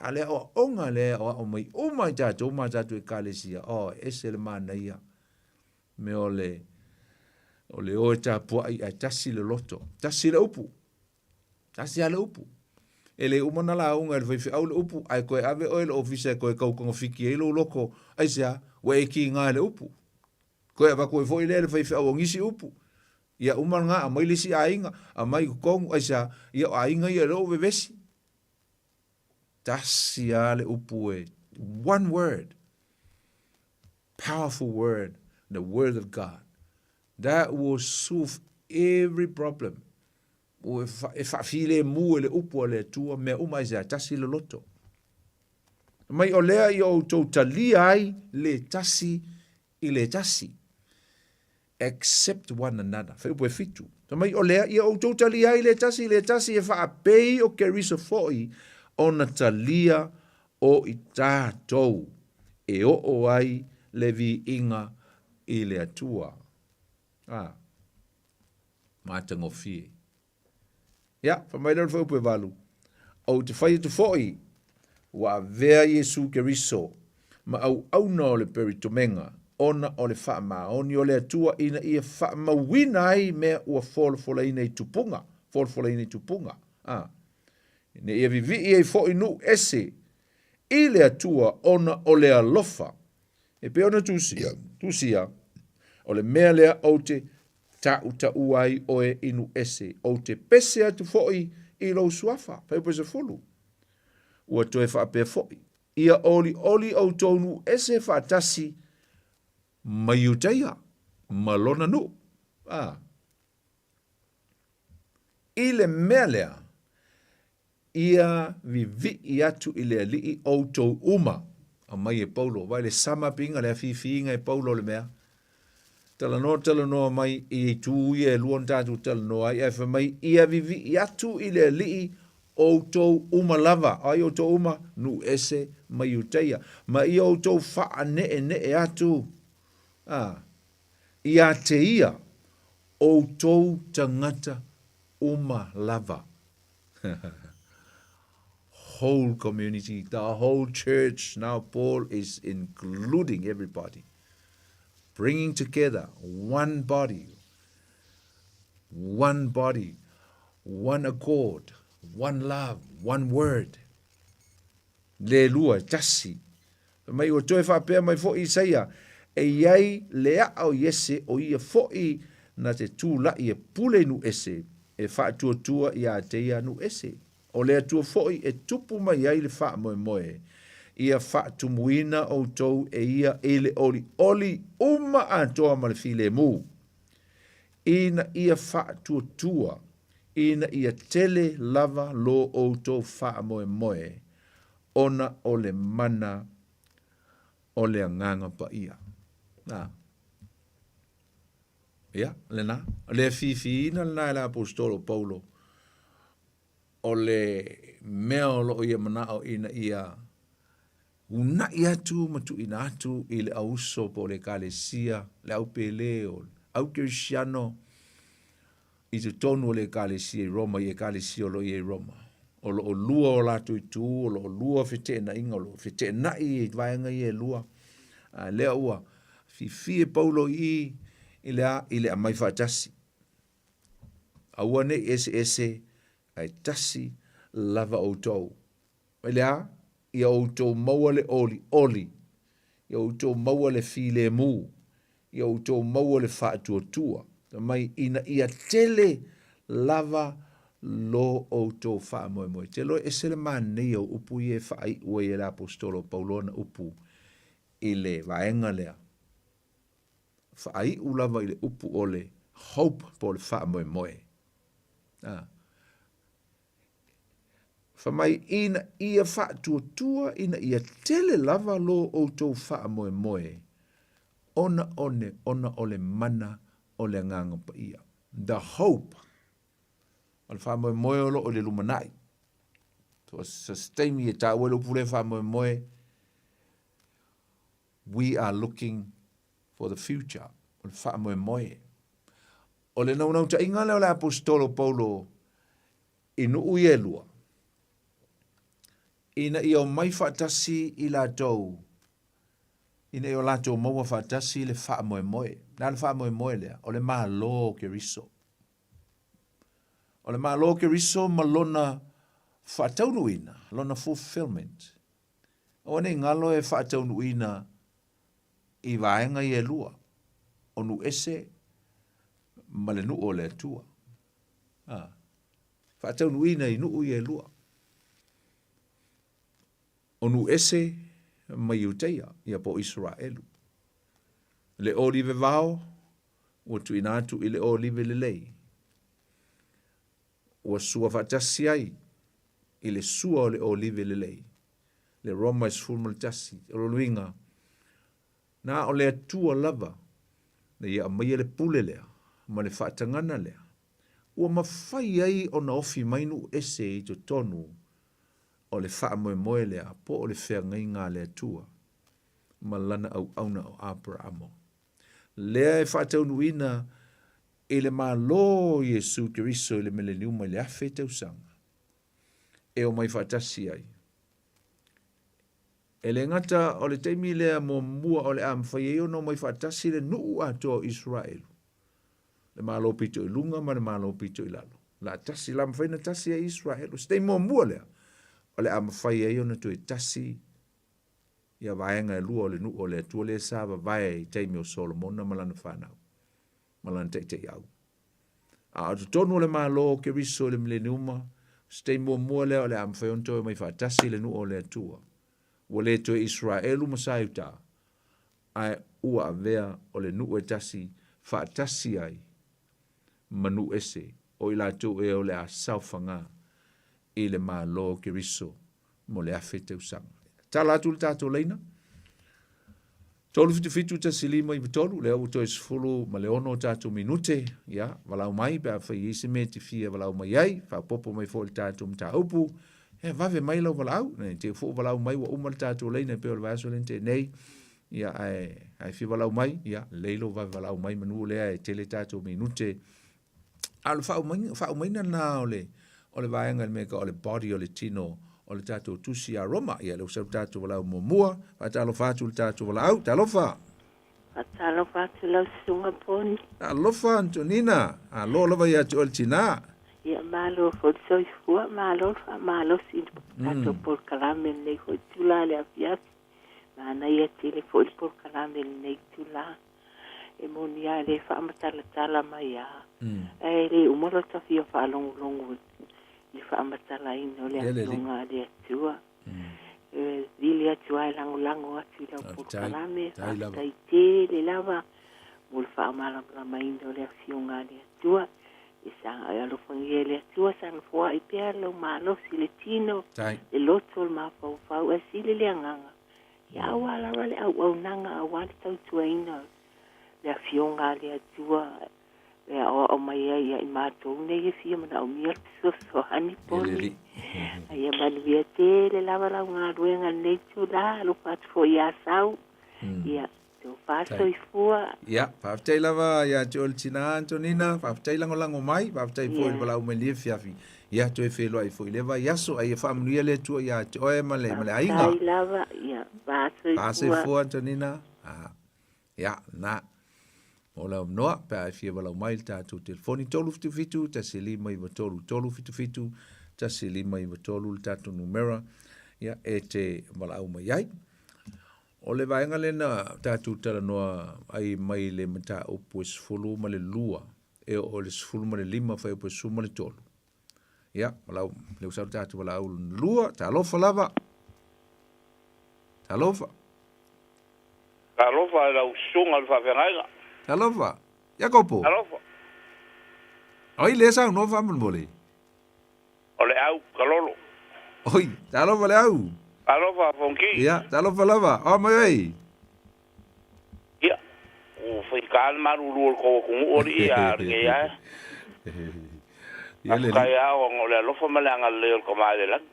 [SPEAKER 1] A le aoaoga lea e aoao mai uma i tatou ma tatou ekalesia, oh, e ese le manaia. Mea o le, o le o e tapuai ae tasi le loto, tasi le upu. Tasi lava le upu. E le uma ona lauga e le faifeau le upu, ae toe ave oe i le ofisa e toe tau togafiti ai lou loto, aisea? Ua e kiga i le upu. Toe avatu ai foi lea e le faifeau o nisi upu. Ia uma lena, aumai le isi aiga, aumai i totonu, aisea? Ia o aiga ia o lea ua vevesi. Tasi lava le upu e, one word, powerful word, the word of God. That will solve every problem. E faafilemu e le upu a le Atua mea uma aisea? Tasi le loto. Mai o lea ia outou talia ai le tasi i le tasi. Accept one another. Fuaiupu e fitu. Fai mai o lea ia outou talia ai le tasi i le tasi e faapei o Keriso foi ona talia o i tatou e oo ai le viiga i le Atua. A. Matagofie. Ia, fai mai lea o le fuaiupu e valu, Ou te fai atu foi, ua avea Iesu Keriso ma auauna o le peritomega, ona o le faamaoni o le Atua ina ia faamauina ai mea ua folafolaina i tupuga, folafolaina i tupuga, a, ina ia vivii ai foi nuu ese i le Atua ona o le alofa E pei ona tusia, tusia, o le mea lea ou te tautaua ai oe i nuu ese, ou te pese atu foi i lou suafa. Fuaiupu e 10. Ua toe faapea foi, ia olioli outou nuu ese faatasi ma Iutaia ma lona nuu. A. I le mea lea, Ia vivii atu i le Alii outou uma. Aumai e Paulo, vaai le sum up iga, le afiafiiga e Paulo o le mea. Talanoa talanoa mai i itu ia e lua na tatou talanoa ai, ae fai mai, ia vivii atu i le Alii outou uma lava. O ai outou uma? Nuu ese ma Iutaia. Ma ia outou faaneenee atu, a, ia te ia outou tagata uma lava. Whole community, the whole church. Now Paul is including everybody, bringing together one body, one body, one accord, one love, one word. Le lua, e tasi. Fai mai, ua toe faapea mai foi Isaia, e i ai le aa o Iese o ia foi na te tula'i e pule i nuu ese, e faatuatua ia te ia nuu ese. O le Atua foi e tupu mai ai le faamoemoe, ia faatumuina outou e ia i le olioli uma atoa ma le filemu, ina ia faatuatua, ina ia tele lava lo outou faamoemoe, ona o le mana o le Agaga Paia. A. Ia, lena. O le afiafiina lena e le Aposetolo o Paulo, o le mea o loo ia manao ina ia una'i atu ma tuuina atu i le auuso po o le Ekalesia, le au pele o le au kerisiano i totonu o le Ekalesia i Roma, i Ekalesia o lo o i ai i Roma. O lo o lua o latou itu, o lo o lua feteenaiga, o lo o feteenai i vaega ia e lua. A lea ua fiafia Paulo i i i le a? I le aumai faatasi. Aua ne i eseese ae tasi lava outou. Mai le a? Ia outou maua le olioli, ia outou maua le filemu, ia outou maua le faatuatua, mai ina ia tele lava lo outou faamoemoe. Te iloa e ese le manaia o upu ia e faaiu ai e le Aposetolo o Paulo ana upu i le vaega lea. Faaiu lava i le upu o le hope po o le faamoemoe. A. Fai mai, ina ia faatuatua ina ia tele lava lo outou faamoemoe ona o le, ona o le mana o le Agaga Paia. The hope. O le faamoemoe o lo o i le lumanai. So, so se taimi e taua le upu lea faamoemoe, we are looking for the future. O le faamoemoe. O le naunautaiga lea o le Aposetolo Paulo i nuu ia e lua, ina ia omai faatasi i latou, ina ia o latou maua faatasi le faamoemoe. Le a le faamoemoe lea? O le Malo o Keriso. O le Malo o Keriso ma lona faataunuuina, lona fulfillment. Aua ne i galo e faataunuuina i vaega ia e lua, o nuu ese ma le nuu o le Atua. A, faataunuuina i nuu ia e lua, o nuu ese ma Iutaia, ia po o Isaraelu. Le olive vao, ua tuuina atu i le olive lelei, ua sua faatasi ai i le sua o le olive lelei. le Roma e 11. O lona uiga, na o le Atua lava na ia aumaia le pule lea ma le faatagana lea, ua mafai ai ona ofi mai nuu ese i totonu o le faamoemoe lea po o le feagaiga a le Atua ma lana auauna o Aperamo. Lea e faataunuuina i le Malo o Iesu Keriso i le Mileniuma i le 1000 tausaga e omai faatasi ai. E le gata o le taimi lea muamua o le a mafai ai ona omai faatasi le nuu atoa o Iseraelu, le Malo pito i luga ma le Malo pito i lalo. O le a tasi, o le a mafai ona tasi ai Iseraelu. O se taimi muamua lea o le a mafai ai ona toe tasi ia vaega e lua o le nuu o le Atua lea sa vavae i taimi o Solomona ma lana fanau ma lana taitaiau. A o totonu o le Malo o Keriso i le Mileniuma, o se taimi muamua lea o le a mafai ona toe omai faatasi le nuu o le Atua. Ua le toe Iseraelu ma sa Iuta, ae ua avea o le nuu e tasi faatasi ai ma nuu ese o i latou ea o le a saofaga i le Malo o Keriso mo le 1000 tausaga. Tala atu le tatou laina. 3771593, lea ua toe 16 o tatou minute, ia, valaau mai pe afai e i ai se mea e te fia valaau mai ai, faaopoopo mai foi i le tatou mataupu, ia vave mai lau valaau, ne i te i foi ua valaau mai ua uma le tatou laina e pei o le vaiaso lea na tea nei, ia ae a e fia valaau mai, ia lelei lou vave valaau mai manu lea e tele tatou minute. A o le faaumaina lena o le o le vaega i le mea e tau o le body o le tino o le tatou tusi ia Roma. Ia lea ua sau le tatou valaau muamua. Faatalofa atu i le tatou valaau. Talofa!
[SPEAKER 2] Faatalofa atu lau susuga Poni.
[SPEAKER 1] Talofa Antonina. Alo lava ia te oe le tina.
[SPEAKER 2] Ia malo foi le soifua, malo le faamalosi i le tatou polokalame i lenei foi itula i le afiafi. Manaia tele foi le polokalame i lenei itula. E moni lava e le faamatalatala mai lava, ae le uma lota fia faalogologo i le faamatalaina o le Afioga a le Atua. E vili atu lava e lagolago atu i lau polokalame, faafetai tele lava mo le faamalamalamaina o le Afioga a le Atua. E saga e alofagia e le Atua saga foai pea lou malosi i le tino, le loto, le mafaufau, ae sili le agaga Ia aua lava le auaunaga aua le tautuaina o le Afioga a le Atua e aoao mai ai ia i matou nei e fia manaomia le fesoasoani poni. A ia manuia tele lava lau galuega i lenei itula, alofa atu foi ia Sau. Ia, tofa soifua.
[SPEAKER 1] Ia, faafetai lava ia te oe le tina Antonina, faafetai lagolago mai, faafetai foi i le valaau mai i lenei afiafi. Ia, toe feiloai foi i lea vaiaso, a ia faamanuia le Atua ia te oe ma le, ma le aiga.
[SPEAKER 2] Faafetai lava, ia, va soifua.
[SPEAKER 1] Va soifua Antonina. Ah, ia, na. Mo le avanoa, pe a e fia valaau mai i le tatou telefoni 377 1593 377 1593 le tatou numera, ia, e te valaau mai ai. O le vaega lea na tatou talanoa ai mai le mataupu e 12 e oo i le 15 fuaiupu e 13. Ia, valaau, lea ua sau le tatou valaau lona lua, talofa lava. Talofa.
[SPEAKER 3] Talofa i lau susuga i le faafeagaiga.
[SPEAKER 1] Talofa. Iakopo.
[SPEAKER 3] Talofa.
[SPEAKER 1] Oi, lea saunoa faamolemole.
[SPEAKER 3] O le au kalolo.
[SPEAKER 1] Oi, talofa le au.
[SPEAKER 3] Talofa Fonoti.
[SPEAKER 1] Ia, talofa lava. O mai oi.
[SPEAKER 3] Ia, ua faigata le malulu o le tou atunuu alii a o lenei lava.
[SPEAKER 1] Ia le
[SPEAKER 3] Faafetai lava ona o le alofa ma le agalelei o le Tama i le lagi.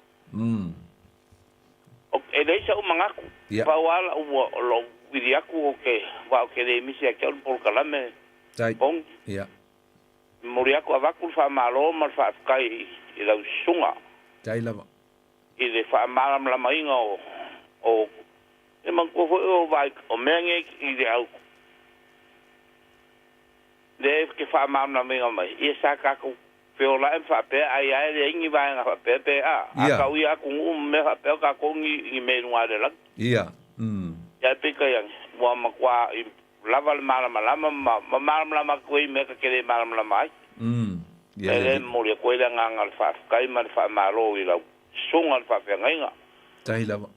[SPEAKER 3] E leai sa'u manatu,
[SPEAKER 1] Ia.
[SPEAKER 3] pau lava la'u lou vili atu ou te aua ou te le misi ia te au le polokalame
[SPEAKER 1] Tai.
[SPEAKER 3] Poni.
[SPEAKER 1] Ia.
[SPEAKER 3] Momoli atu avatu le faamalo ma le faafetai i lau susuga.
[SPEAKER 1] Tai lava.
[SPEAKER 3] I le faamalamalamaina o o e manatua foi o vai o mea nei i le au lea e te faamalamalamaina mai ia sa tatou feola'i ma faapea ai lava e leai ni vaega faapea pe a a
[SPEAKER 1] Ia.
[SPEAKER 3] tau ia atunuu ma mea faapea o tatou ni ni mea i luga o le lagi.
[SPEAKER 1] Ia.
[SPEAKER 3] Ia ae peitai ane ua matua i lava le malamalama ma ma malamalama atu ai i mea ta te le malamalama ai.
[SPEAKER 1] Ia
[SPEAKER 3] E
[SPEAKER 1] le
[SPEAKER 3] le
[SPEAKER 1] alii.
[SPEAKER 3] momoli atu ai le agaga o le faafetai ma le faamalo i lau susuga i le faafeagaiga.
[SPEAKER 1] Tai lava.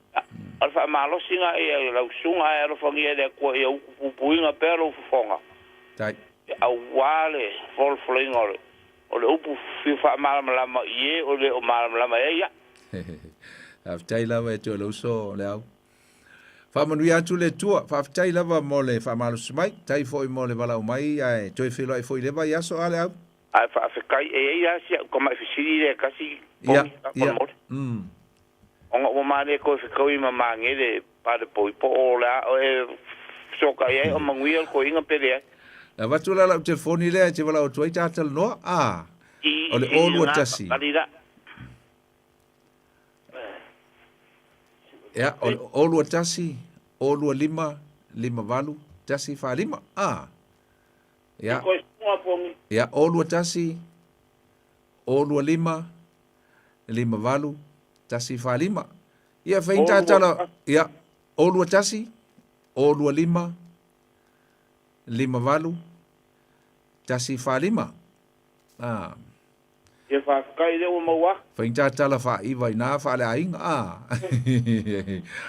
[SPEAKER 3] O le faamalosiga ia i lau susuga ae alofagia e le Atua ia utu puipuiga pea lou fofoga.
[SPEAKER 1] Tai.
[SPEAKER 3] Aua le folafolaina o le o le upu fia faamalamalama i e o le o malamalama ai ai.
[SPEAKER 1] Faafetai lava e te o le uso le au. Faamanuia atu le Atua. Faafetai lava mo le faamalosi mai. Tai foi mo le valaau mai ae toe feiloai foi i le vaiaso a le au.
[SPEAKER 3] Ae faafetai e i ai lava si au tamai fesili lea e tasi
[SPEAKER 1] Ia,
[SPEAKER 3] pogi
[SPEAKER 1] ia.
[SPEAKER 3] faamolemole. Ona ua malie toe fetaui ma magele palepoi po o le a oe fesootai ai o manuia le toeaina pe leai.
[SPEAKER 1] E avatu la lau telefoni lea e te valaau atu ai ta talanoa. A,
[SPEAKER 3] I
[SPEAKER 1] o le
[SPEAKER 3] i lena
[SPEAKER 1] 021.
[SPEAKER 3] tali la.
[SPEAKER 1] Ia, o le 021, 025, 58, 145. A, ia,
[SPEAKER 3] Toe suga pogi.
[SPEAKER 1] ia, 021, 025, 58, 145. Ia, faigata
[SPEAKER 3] 021.
[SPEAKER 1] tala, ia, 021, 025, 58, 145. A,
[SPEAKER 3] Ia faafetai lea ua maua.
[SPEAKER 1] faigata tala faaiva ina faaleaiga. A,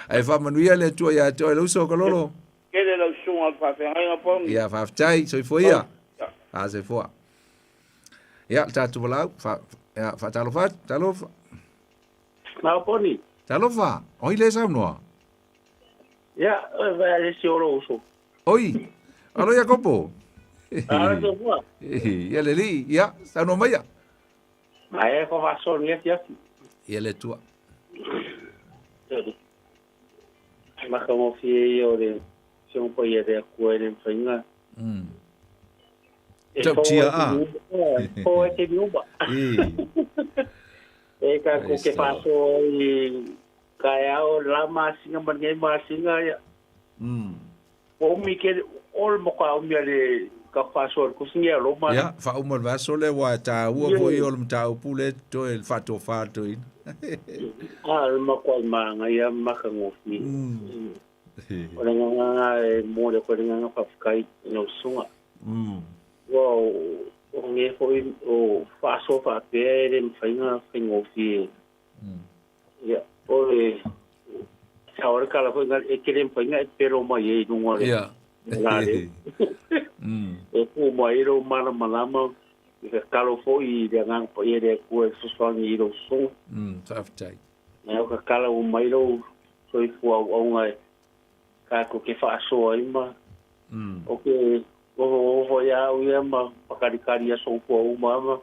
[SPEAKER 1] ae faamanuia le Atua ia te oe le uso o ka lolo.
[SPEAKER 3] Tele lau susuga o le faafeagaiga pogi.
[SPEAKER 1] Ia, faafetai, soifua ia. A, soifua. Ia, le tatou valaau, fa, ia, faatalofa atu, talofa.
[SPEAKER 4] Mau poni.
[SPEAKER 1] Talofa, oi le saunoa.
[SPEAKER 4] Ia, oi vai le si oro uso.
[SPEAKER 1] Oi, alo Iakopo.
[SPEAKER 4] Ala te fua.
[SPEAKER 1] Ia le lii, ia, saunoa mai ia.
[SPEAKER 4] Ma e ko vaso ni ati ati.
[SPEAKER 1] Ia le Atua.
[SPEAKER 4] Ma ka mo fi o le se un po ia de ku e le fainga. E
[SPEAKER 1] Tau tia a.
[SPEAKER 4] Po e te niuba.
[SPEAKER 1] E.
[SPEAKER 4] E ka ko ke
[SPEAKER 1] Ai,
[SPEAKER 4] faso i ka ao la masinga ma ngai masinga ia. O mi ke ol mo ka o mi ale ka faso ko singa lo ma.
[SPEAKER 1] Ia, faauma le vaso le ua taua foi o le mataupu le toe le faatofatoina.
[SPEAKER 4] A le ma kwa manga ia maka ngofi. O le nganga e mo le ko le nganga faafetai i lau susuga. Ua o ge foi o faasoa faapea e le mafaiga faigofie. Ia o le sa o le kala foi e ke le mafaiga e pelo mai ai i luga o le
[SPEAKER 1] Ia.
[SPEAKER 4] la le. E pu mai lou malamalama i ka kalo foi i le agaga paia le Atua e fesoasoani i lou susuga.
[SPEAKER 1] Faafetai.
[SPEAKER 4] Na o ka kala ua mai lou soifua auauga e tatou ke faasoa ai ma o ke ofo ia au ia ma pakalikali ia sofua uma ma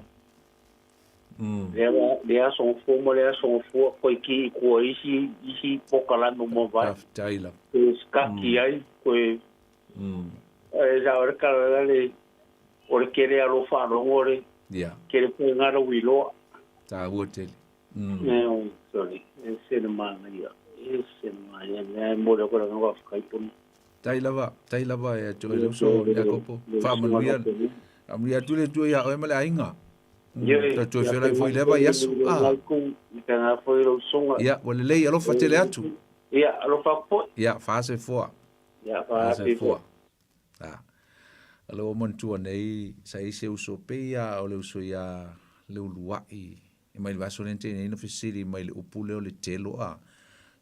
[SPEAKER 4] lea lea sofua ma lea sofua koe ki i kua isi isi pokalame mo vai.
[SPEAKER 1] Faafetai lava.
[SPEAKER 4] Koe skaki ai koe e sa o le kala le o le kele alofa alogo le
[SPEAKER 1] Ia,
[SPEAKER 4] kele puega lau iloa.
[SPEAKER 1] taua tele.
[SPEAKER 4] E sorry, e se le mana ia. E se le mana ia. Mea e mo le koe ngā whakaiponi.
[SPEAKER 1] Tai lava, tai lava e atu e le uso Iakopo. Faamanuia, faamanuia atu le Atua ia oe ma le aiga.
[SPEAKER 4] Ie,
[SPEAKER 1] Toe toe feolai foi le vaiaso. Ah,
[SPEAKER 4] I ka ngā foi lau susuga.
[SPEAKER 1] ia, ua lelei alofa tele atu.
[SPEAKER 4] Ia, alofa aku foi.
[SPEAKER 1] Ia, faasefoa.
[SPEAKER 4] Ia, faasefoa.
[SPEAKER 1] Faasefoa. Ah. O le ua manatua nei, sa i se uso pei ia o le uso ia le uluai. E mai le vaso le nei na fesili mai le upu lea o le telo a.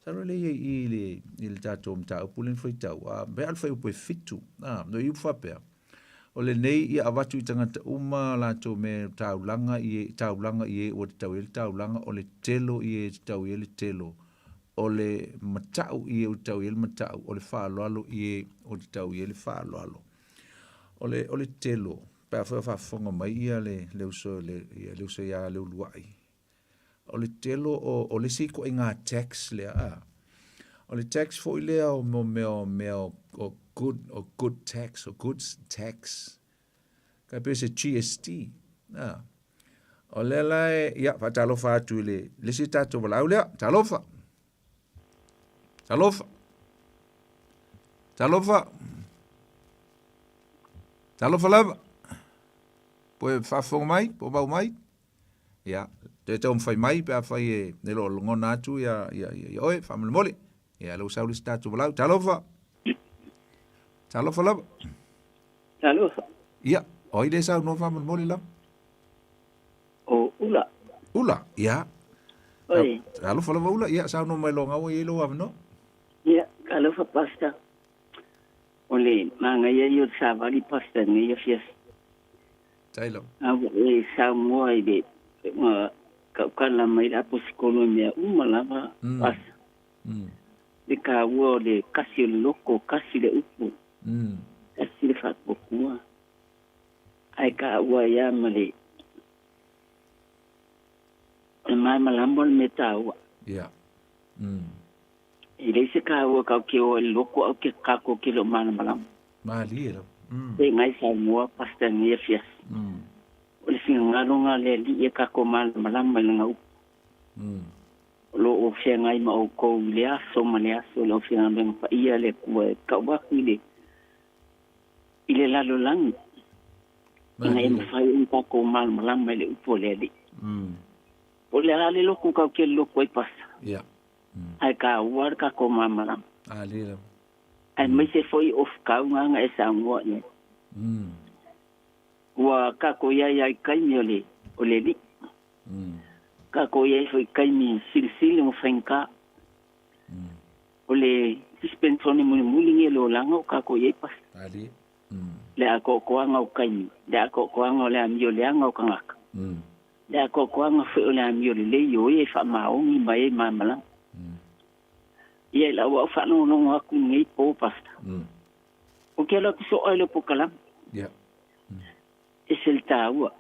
[SPEAKER 1] Sa lo le ia i le i le tatou mataupu le faitau. A, pe a le faiupu e 7. A, no i upu faapea. O lenei ia avatu i tagata uma latou me taulaga i e taulaga i e ua tatau i ai le taulaga o le telo i e tatau i ai le telo. O le matau i e ua tatau i ai le matau. O le faaaloalo i e ua tatau i ai le faaaloalo. O le o le telo, pe a foi o faafofoga mai ia le le uso le ia le uso ia le uluai. O le telo o o le isi ituaiga tax lea a. O le tax foi lea o mo mea o mea o o good o good tax o goods tax. Ka pe se GST. A. O lea la e, ia, faatalofa atu i le le isi tatou valaau lea. Talofa. Talofa. Talofa. Talofa lava. Po e faafofoga mai, po o mau mai. Ia, toe taumafai mai pe afai e e lo o lagona atu ia ia ia oe faamolemole. Ia lea ua sau le isi tatou valaau. Talofa. Talofa lava.
[SPEAKER 2] Talofa.
[SPEAKER 1] Ia, o ai le saunoa faamolemole lava?
[SPEAKER 2] O Ula.
[SPEAKER 1] Ula, ia.
[SPEAKER 2] Oi.
[SPEAKER 1] Talofa lava Ula, ia saunoa mai loa gaua i ai lou avanoa.
[SPEAKER 2] Ia, talofa pastor. O le magaia ia o le savali pastor nei afiafi.
[SPEAKER 1] Tai lava.
[SPEAKER 2] A ua e saunoa i le ma
[SPEAKER 5] Taukala mai le aposikolo i mea uma lava asa. Le taua o le kasi o le loko, kasi le upu, kasi le faatuatua. Ae taua ai lava ma le o le malamalama o le mea taua.
[SPEAKER 1] Ia.
[SPEAKER 5] E leai se taua tatou te o ai i le loto ae tatou te le o malamalama.
[SPEAKER 1] Malie lava.
[SPEAKER 5] Pe nai Samoa Pastor i lenei afiafi. O le finagalo lena o le Alii ia tatou malamalama i Lana upu. O lo o feagai ma outou i le aso ma le aso le aufaigaluega paia a le Atua e tau atu i le i le lalolagi ina ia mafai ona tatou malamalama i le upu a le Alii. Po o le a le lotu tatou te lotu ai Pastor, ae taua le tatou malamalama. Aemaise foi o fukauga na e saunoa i ai. Ua tatou i ai lava i taimi o le o le Alii. Tatou i ai foi i taimi silisili ma faigata. O le dispensone mulimuli nei o le olaga o tatou i ai Pastor. Le atoatoaga o taimi, le atoatoaga o le amio leaga o tagata, le atoatoaga foi o le amio lelei o e faamaoni ma e malamalama. Ia i lau au faalogologo atu i lenei po Pastor. Ou te alu atu soa i lou polokalame. Ese le taua.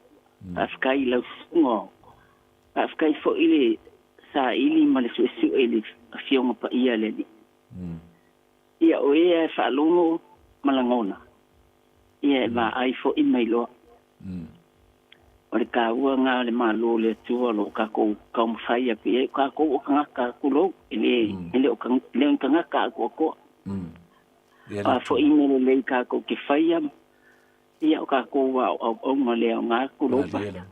[SPEAKER 5] Faafetai i lau susuga. Faafetai foi i le saili ma le suesue i le Afioga Paia a le Alii. Ia o e e faalogo ma lagona, ia e vaai foi ma iloa. O le taua lena o le Malo o le Atua o lo o tatou taumafai atu i ai. O tatou o tagata, tulou, e le, e le o le o ni tagata atoatoa. O a foi mea lelei tatou te faia, ia o tatou lava o auauna le aoga, tulou Pastor.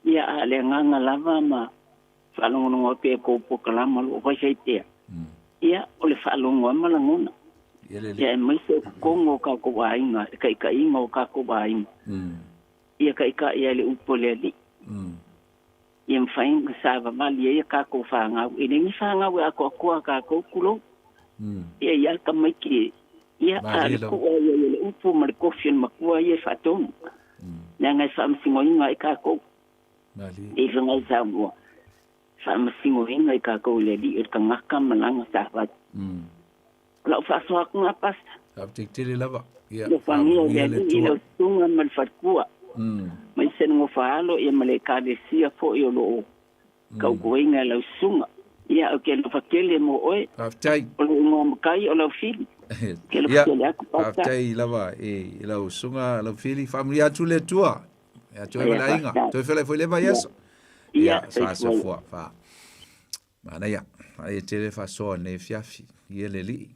[SPEAKER 5] Ia, a o le agaga lava ma faalogologo atu i a outou polokalama o lo o faifai pea, ia, o le faalogo lava ma lagona. Ia, aemaise o totonu o tatou aiga, le taitaiga o tatou aiga, ia taitai ai le upu a le Alii. Ia mafai ona savavali ai a tatou fanau. E le ni fanau e atoatoa a tatou, tulou. Ia, i a tamaiti e, ia, a o le to'a ia o le upu ma le tofi o le matua ia e faatonu. Leaga e faamasinoina ai tatou. E i ai saunoa, faamasinoina i tatou e le Alii o le tagata ma lana savali. O lau faasoa atu lena Pastor.
[SPEAKER 1] Faafetai tele lava. Ia,
[SPEAKER 5] Alofagia e le Alii lau susuga ma le faletua, aemaise le nofo-a-alo ia ma le Ekalesia foi o lo o tautuaina e lau susuga. Ia, ou te alofa tele mo oe.
[SPEAKER 1] Faafetai.
[SPEAKER 5] O lou igoa matai o Laufili. Ou te alofa tele atu, Pastor.
[SPEAKER 1] Faafetai lava i lau susuga Laufili. Faamanuia atu le Atua. Ia toe ma le aiga. Toe feiloai foi i le vaiaso.
[SPEAKER 5] Ia,
[SPEAKER 1] sa soifua. Fa. Manaia. Manaia tele faasoa nei afiafi. Ia le alii.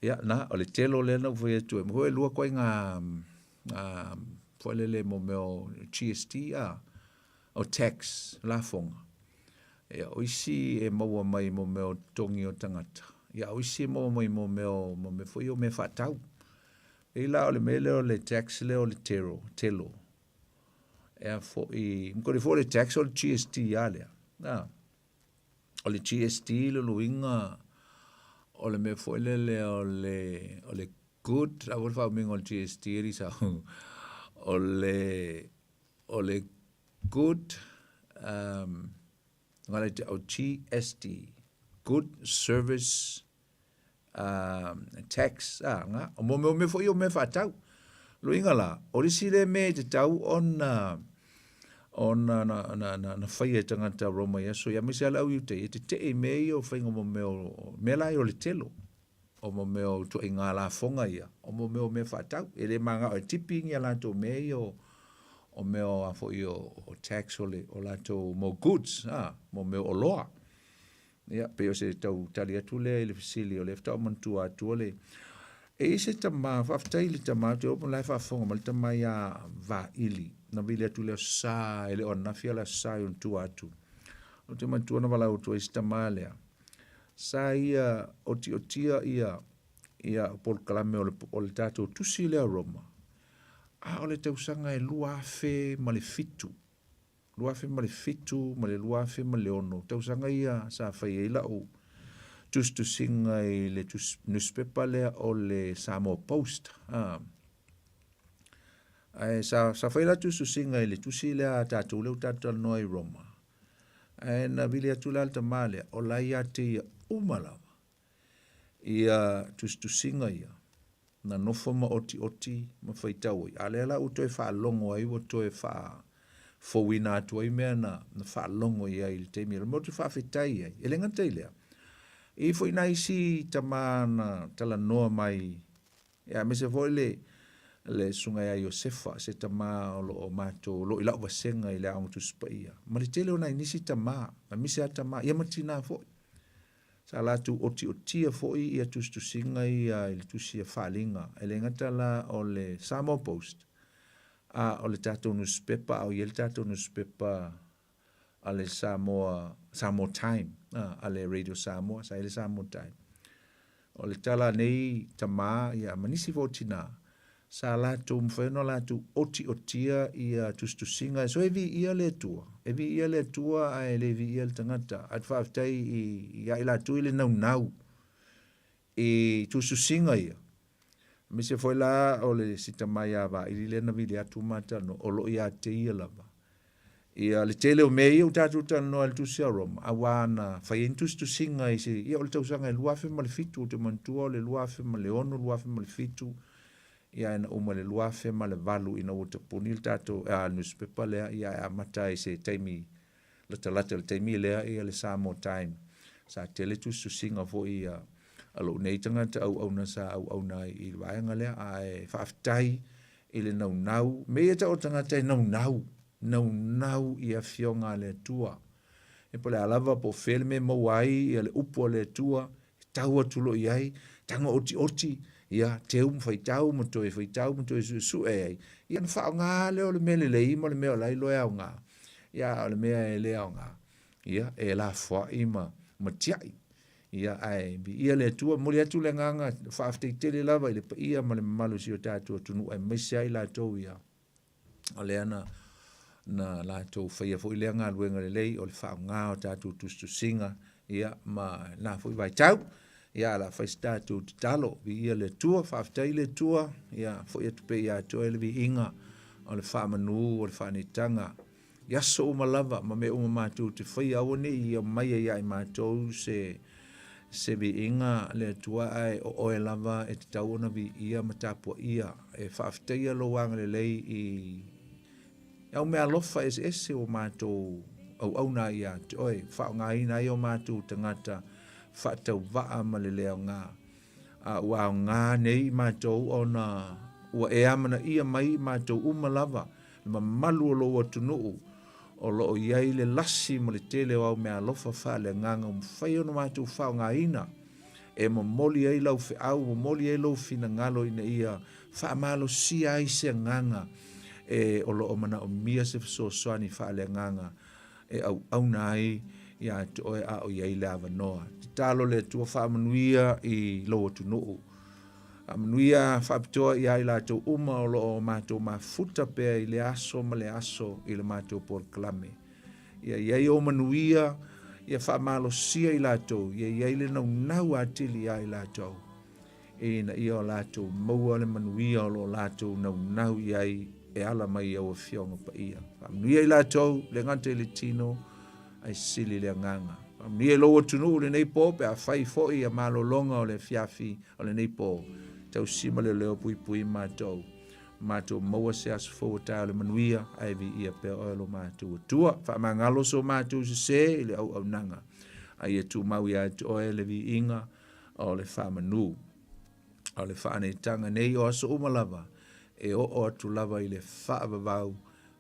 [SPEAKER 1] Ia, na, o le telo lea na ou fai atu ai. Mo e lua koe ngā, ngā, foi lele mo mea o GST, a, o tax, lafoga. Ia, o isi e maua mai mo mea o totogi o tagata. Ia, o isi e maua mai mo mea o, mo mea foi o mea faatau. Pei la o le mea lea o le tax lea o le tero, telo. Ea foi, mo foi le tax o le GST a lea. Na, o le GST le luiga o le mea foi lele o le, o le good, a foi le faaumiga o le GST e lisa, o le, o le good, um, ngala te o GST, good service um, tax, a, nga, o mo mea o mea foi o mea faatau. Luiga la, o le isi lea mea e tatau ona ona na, na, na, na faia e tagata Roma i aso ia, aemaise lava le au Iuta e tetee i mea ia o faiga mo mea o, mea la ia o le telo, o mo mea o ituaiga lafoga ia, o mo mea o mea faatau. E le manao e tipi ni a latou mea ia o, o mea o a foi o, o tax o le, o latou mo goods, a, mo mea o oloa. Ia, pei o se tau tali atu lea i le fesili, o lea faatoa ou manatua atua le... E i ai se tama, faafetai i le tama, ou te iloa po o la e faafofoga mai le tama ia Vaili, na vili atu i le Aso Sa, e le o ananafi a o le Aso Sa i ona tua atu. Ou te manatua na valaau atu ai si tama lea, sa ia otiotia ia ia polokalame o le, o le tatou tusi lea o Roma, a o le tausaga e 2007. 2007 ma le 2006, tausaga ia sa fai ai lau tusitusiga i le newspaper lea o le Samoa Post. Ae sa, sa fai la tusitusiga i le tusi lea a tatou lea ua tatou talanoa i Roma. Ae na vili atu la le tamā lea, o la ia te ia uma lava ia tusitusiga ia na nofo ma otioti ma faitau ai, a lea la ua toe faalogo ai ua toe faafouina atu ai mea na, na faalogo i ai i le taimi. O le mea ou te faafetai ai, e le gata i lea, e i ai foi nai isi tama na talanoa mai, ia aemaise foi le le susuga ia Iosefa, se tama o lo o matou, o lo o i lau vasega i le Aoga Tusi Paia, ma le tele o nai nisi tama, aemaise lava tama, ia ma tina foi. Sa latou otiotia foi ia tusitusiga ia i le tusi a Faaaliga, e le gata la o le Samoa Post, a o le tatou nusipepa, a o i ai le tatou nusipepa a le Samoa, Samoa Time, a, a le Radio Samoa, sa i ai le Samoa Time. O le tala a nei tamā, ia, ma nisi foi o tinā, sa latou mafai ona latou otiotia ia tusitusiga, so e viia le Atua, e viia le Atua ae le viia le tagata. Ae faafetai i, ia i latou i le naunau i tusitusiga ia. Aemaise foi la o le si tama ia Vaili lea na vili atu ma talanoa, o lo o ia te ia lava. Ia le tele o mea ia ua tatou talanoa i le tusi a Roma, aua na fai ai ni tusitusiga i se, ia o le tausaga e 2007, ou te manatua o le 2006, 2007, ia ae na uma i le 2008 ina ua tapuni le tatou a, le nusipepa lea, ia ae amata ai i se taimi latalata i le taimi lea ia le Samoa Time. Sa tele tusitusiga foi ia a lou nei tagata auauna sa auauna ai i le vaega lea, ae faafetai i le naunau, mea ia tau o le tagata e naunau, naunau i afioga a le Atua. E po o le a lava po o fea le mea e maua ai ia le upu a le Atua, e tau atu loa i ai, tago otioti, ia teu ma faitau ma toe faitau ma toe suesue ai, ia ona faaaoga lea o le mea lelei ma le mea o la e iloa e aoga, ia a o le mea e le aoga, ia e lafoai ma, ma tiai. Ia, ae viia le Atua, momoli atu le agaga faafetai tele lava i le paia ma le mamalu o si o tatou atunuu aemaise ai latou ia o lea na na latou faia foi lea galuega lelei o le faaaoga o tatou tusitusiga ia ma lena foi vaitau. Ia, o le a fai se tatou tatalo, viia le Atua, faafetai le Atua, ia foi atu pea ia te oe le viiga o le faamanu o le faaneetaga i aso uma lava ma mea uma matou te faia, aua ne i aumaia ia i matou se se viiga le Atua, ae o oe lava e tatau ona viia ma tapuaia. E faafetaia lou agalelei i au meaalofa eseese ua matou auauna ai ia te oe, faaaogaina ai o matou tagata faatauvaa ma le le aoga. A ua aoga nei i matou ona ua e amanaia mai i matou uma lava le mamalu o lou atunuu o lo o i ai le lasi ma le tele o au meaalofa faaleagaga ua mafai ona matou faaaogaina e momoli ai lau feau, momoli ai lou finagalo ina ia faamalosia ai se agaga e o lo o manaomia se fesoasoani faaleagaga e auauna ai ia te oe a o i ai le avanoa. Tatalo le Atua faamanuia i lou atunuu. Faamanuia faapitoa ia i latou uma o lo o matou mafuta pea i lea aso ma lea aso i le matou polokalame. Ia i ai ou manuia, ia faamalosia i latou, ia i ai le naunau atili ia i latou, ina ia o latou maua le manuia o lo o latou naunau i ai e ala mai i au Afioga Paia. Faamanuia i latou, le gata i le tino, ae sili le agaga. Faamanuia i lou atunuu i lenei po, pe afai foi ia malologa o le afiafi o lenei po, tausi ma leoleo puipui matou. Matou maua se aso fou o taeao o le manuia, ae viia pea oe lo matou Atua. Faamagalo so matou sese i le auaunaga, a ia tumau ia te oe le viiga o le faamanu. O le faaneetaga nei o aso uma lava, e oo atu lava i le faavavau,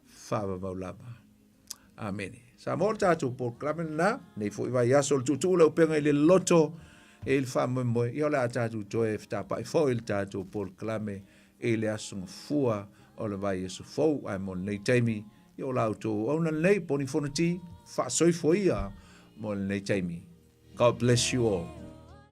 [SPEAKER 1] faavavau lava. Amene. Samoa o le tatou polokalame lena, nei foi vaiaso o le tuutuu le upega i le loto e i le faamoemoe, ia o le a tatou toe fetapai foi i le tatou polokalame i le aso gafua o le vaiaso fou. Ae mo lenei taimi, ia o la outou auauna lenei, Poni Fonoti, faasoifua ia mo lenei taimi. God bless you all.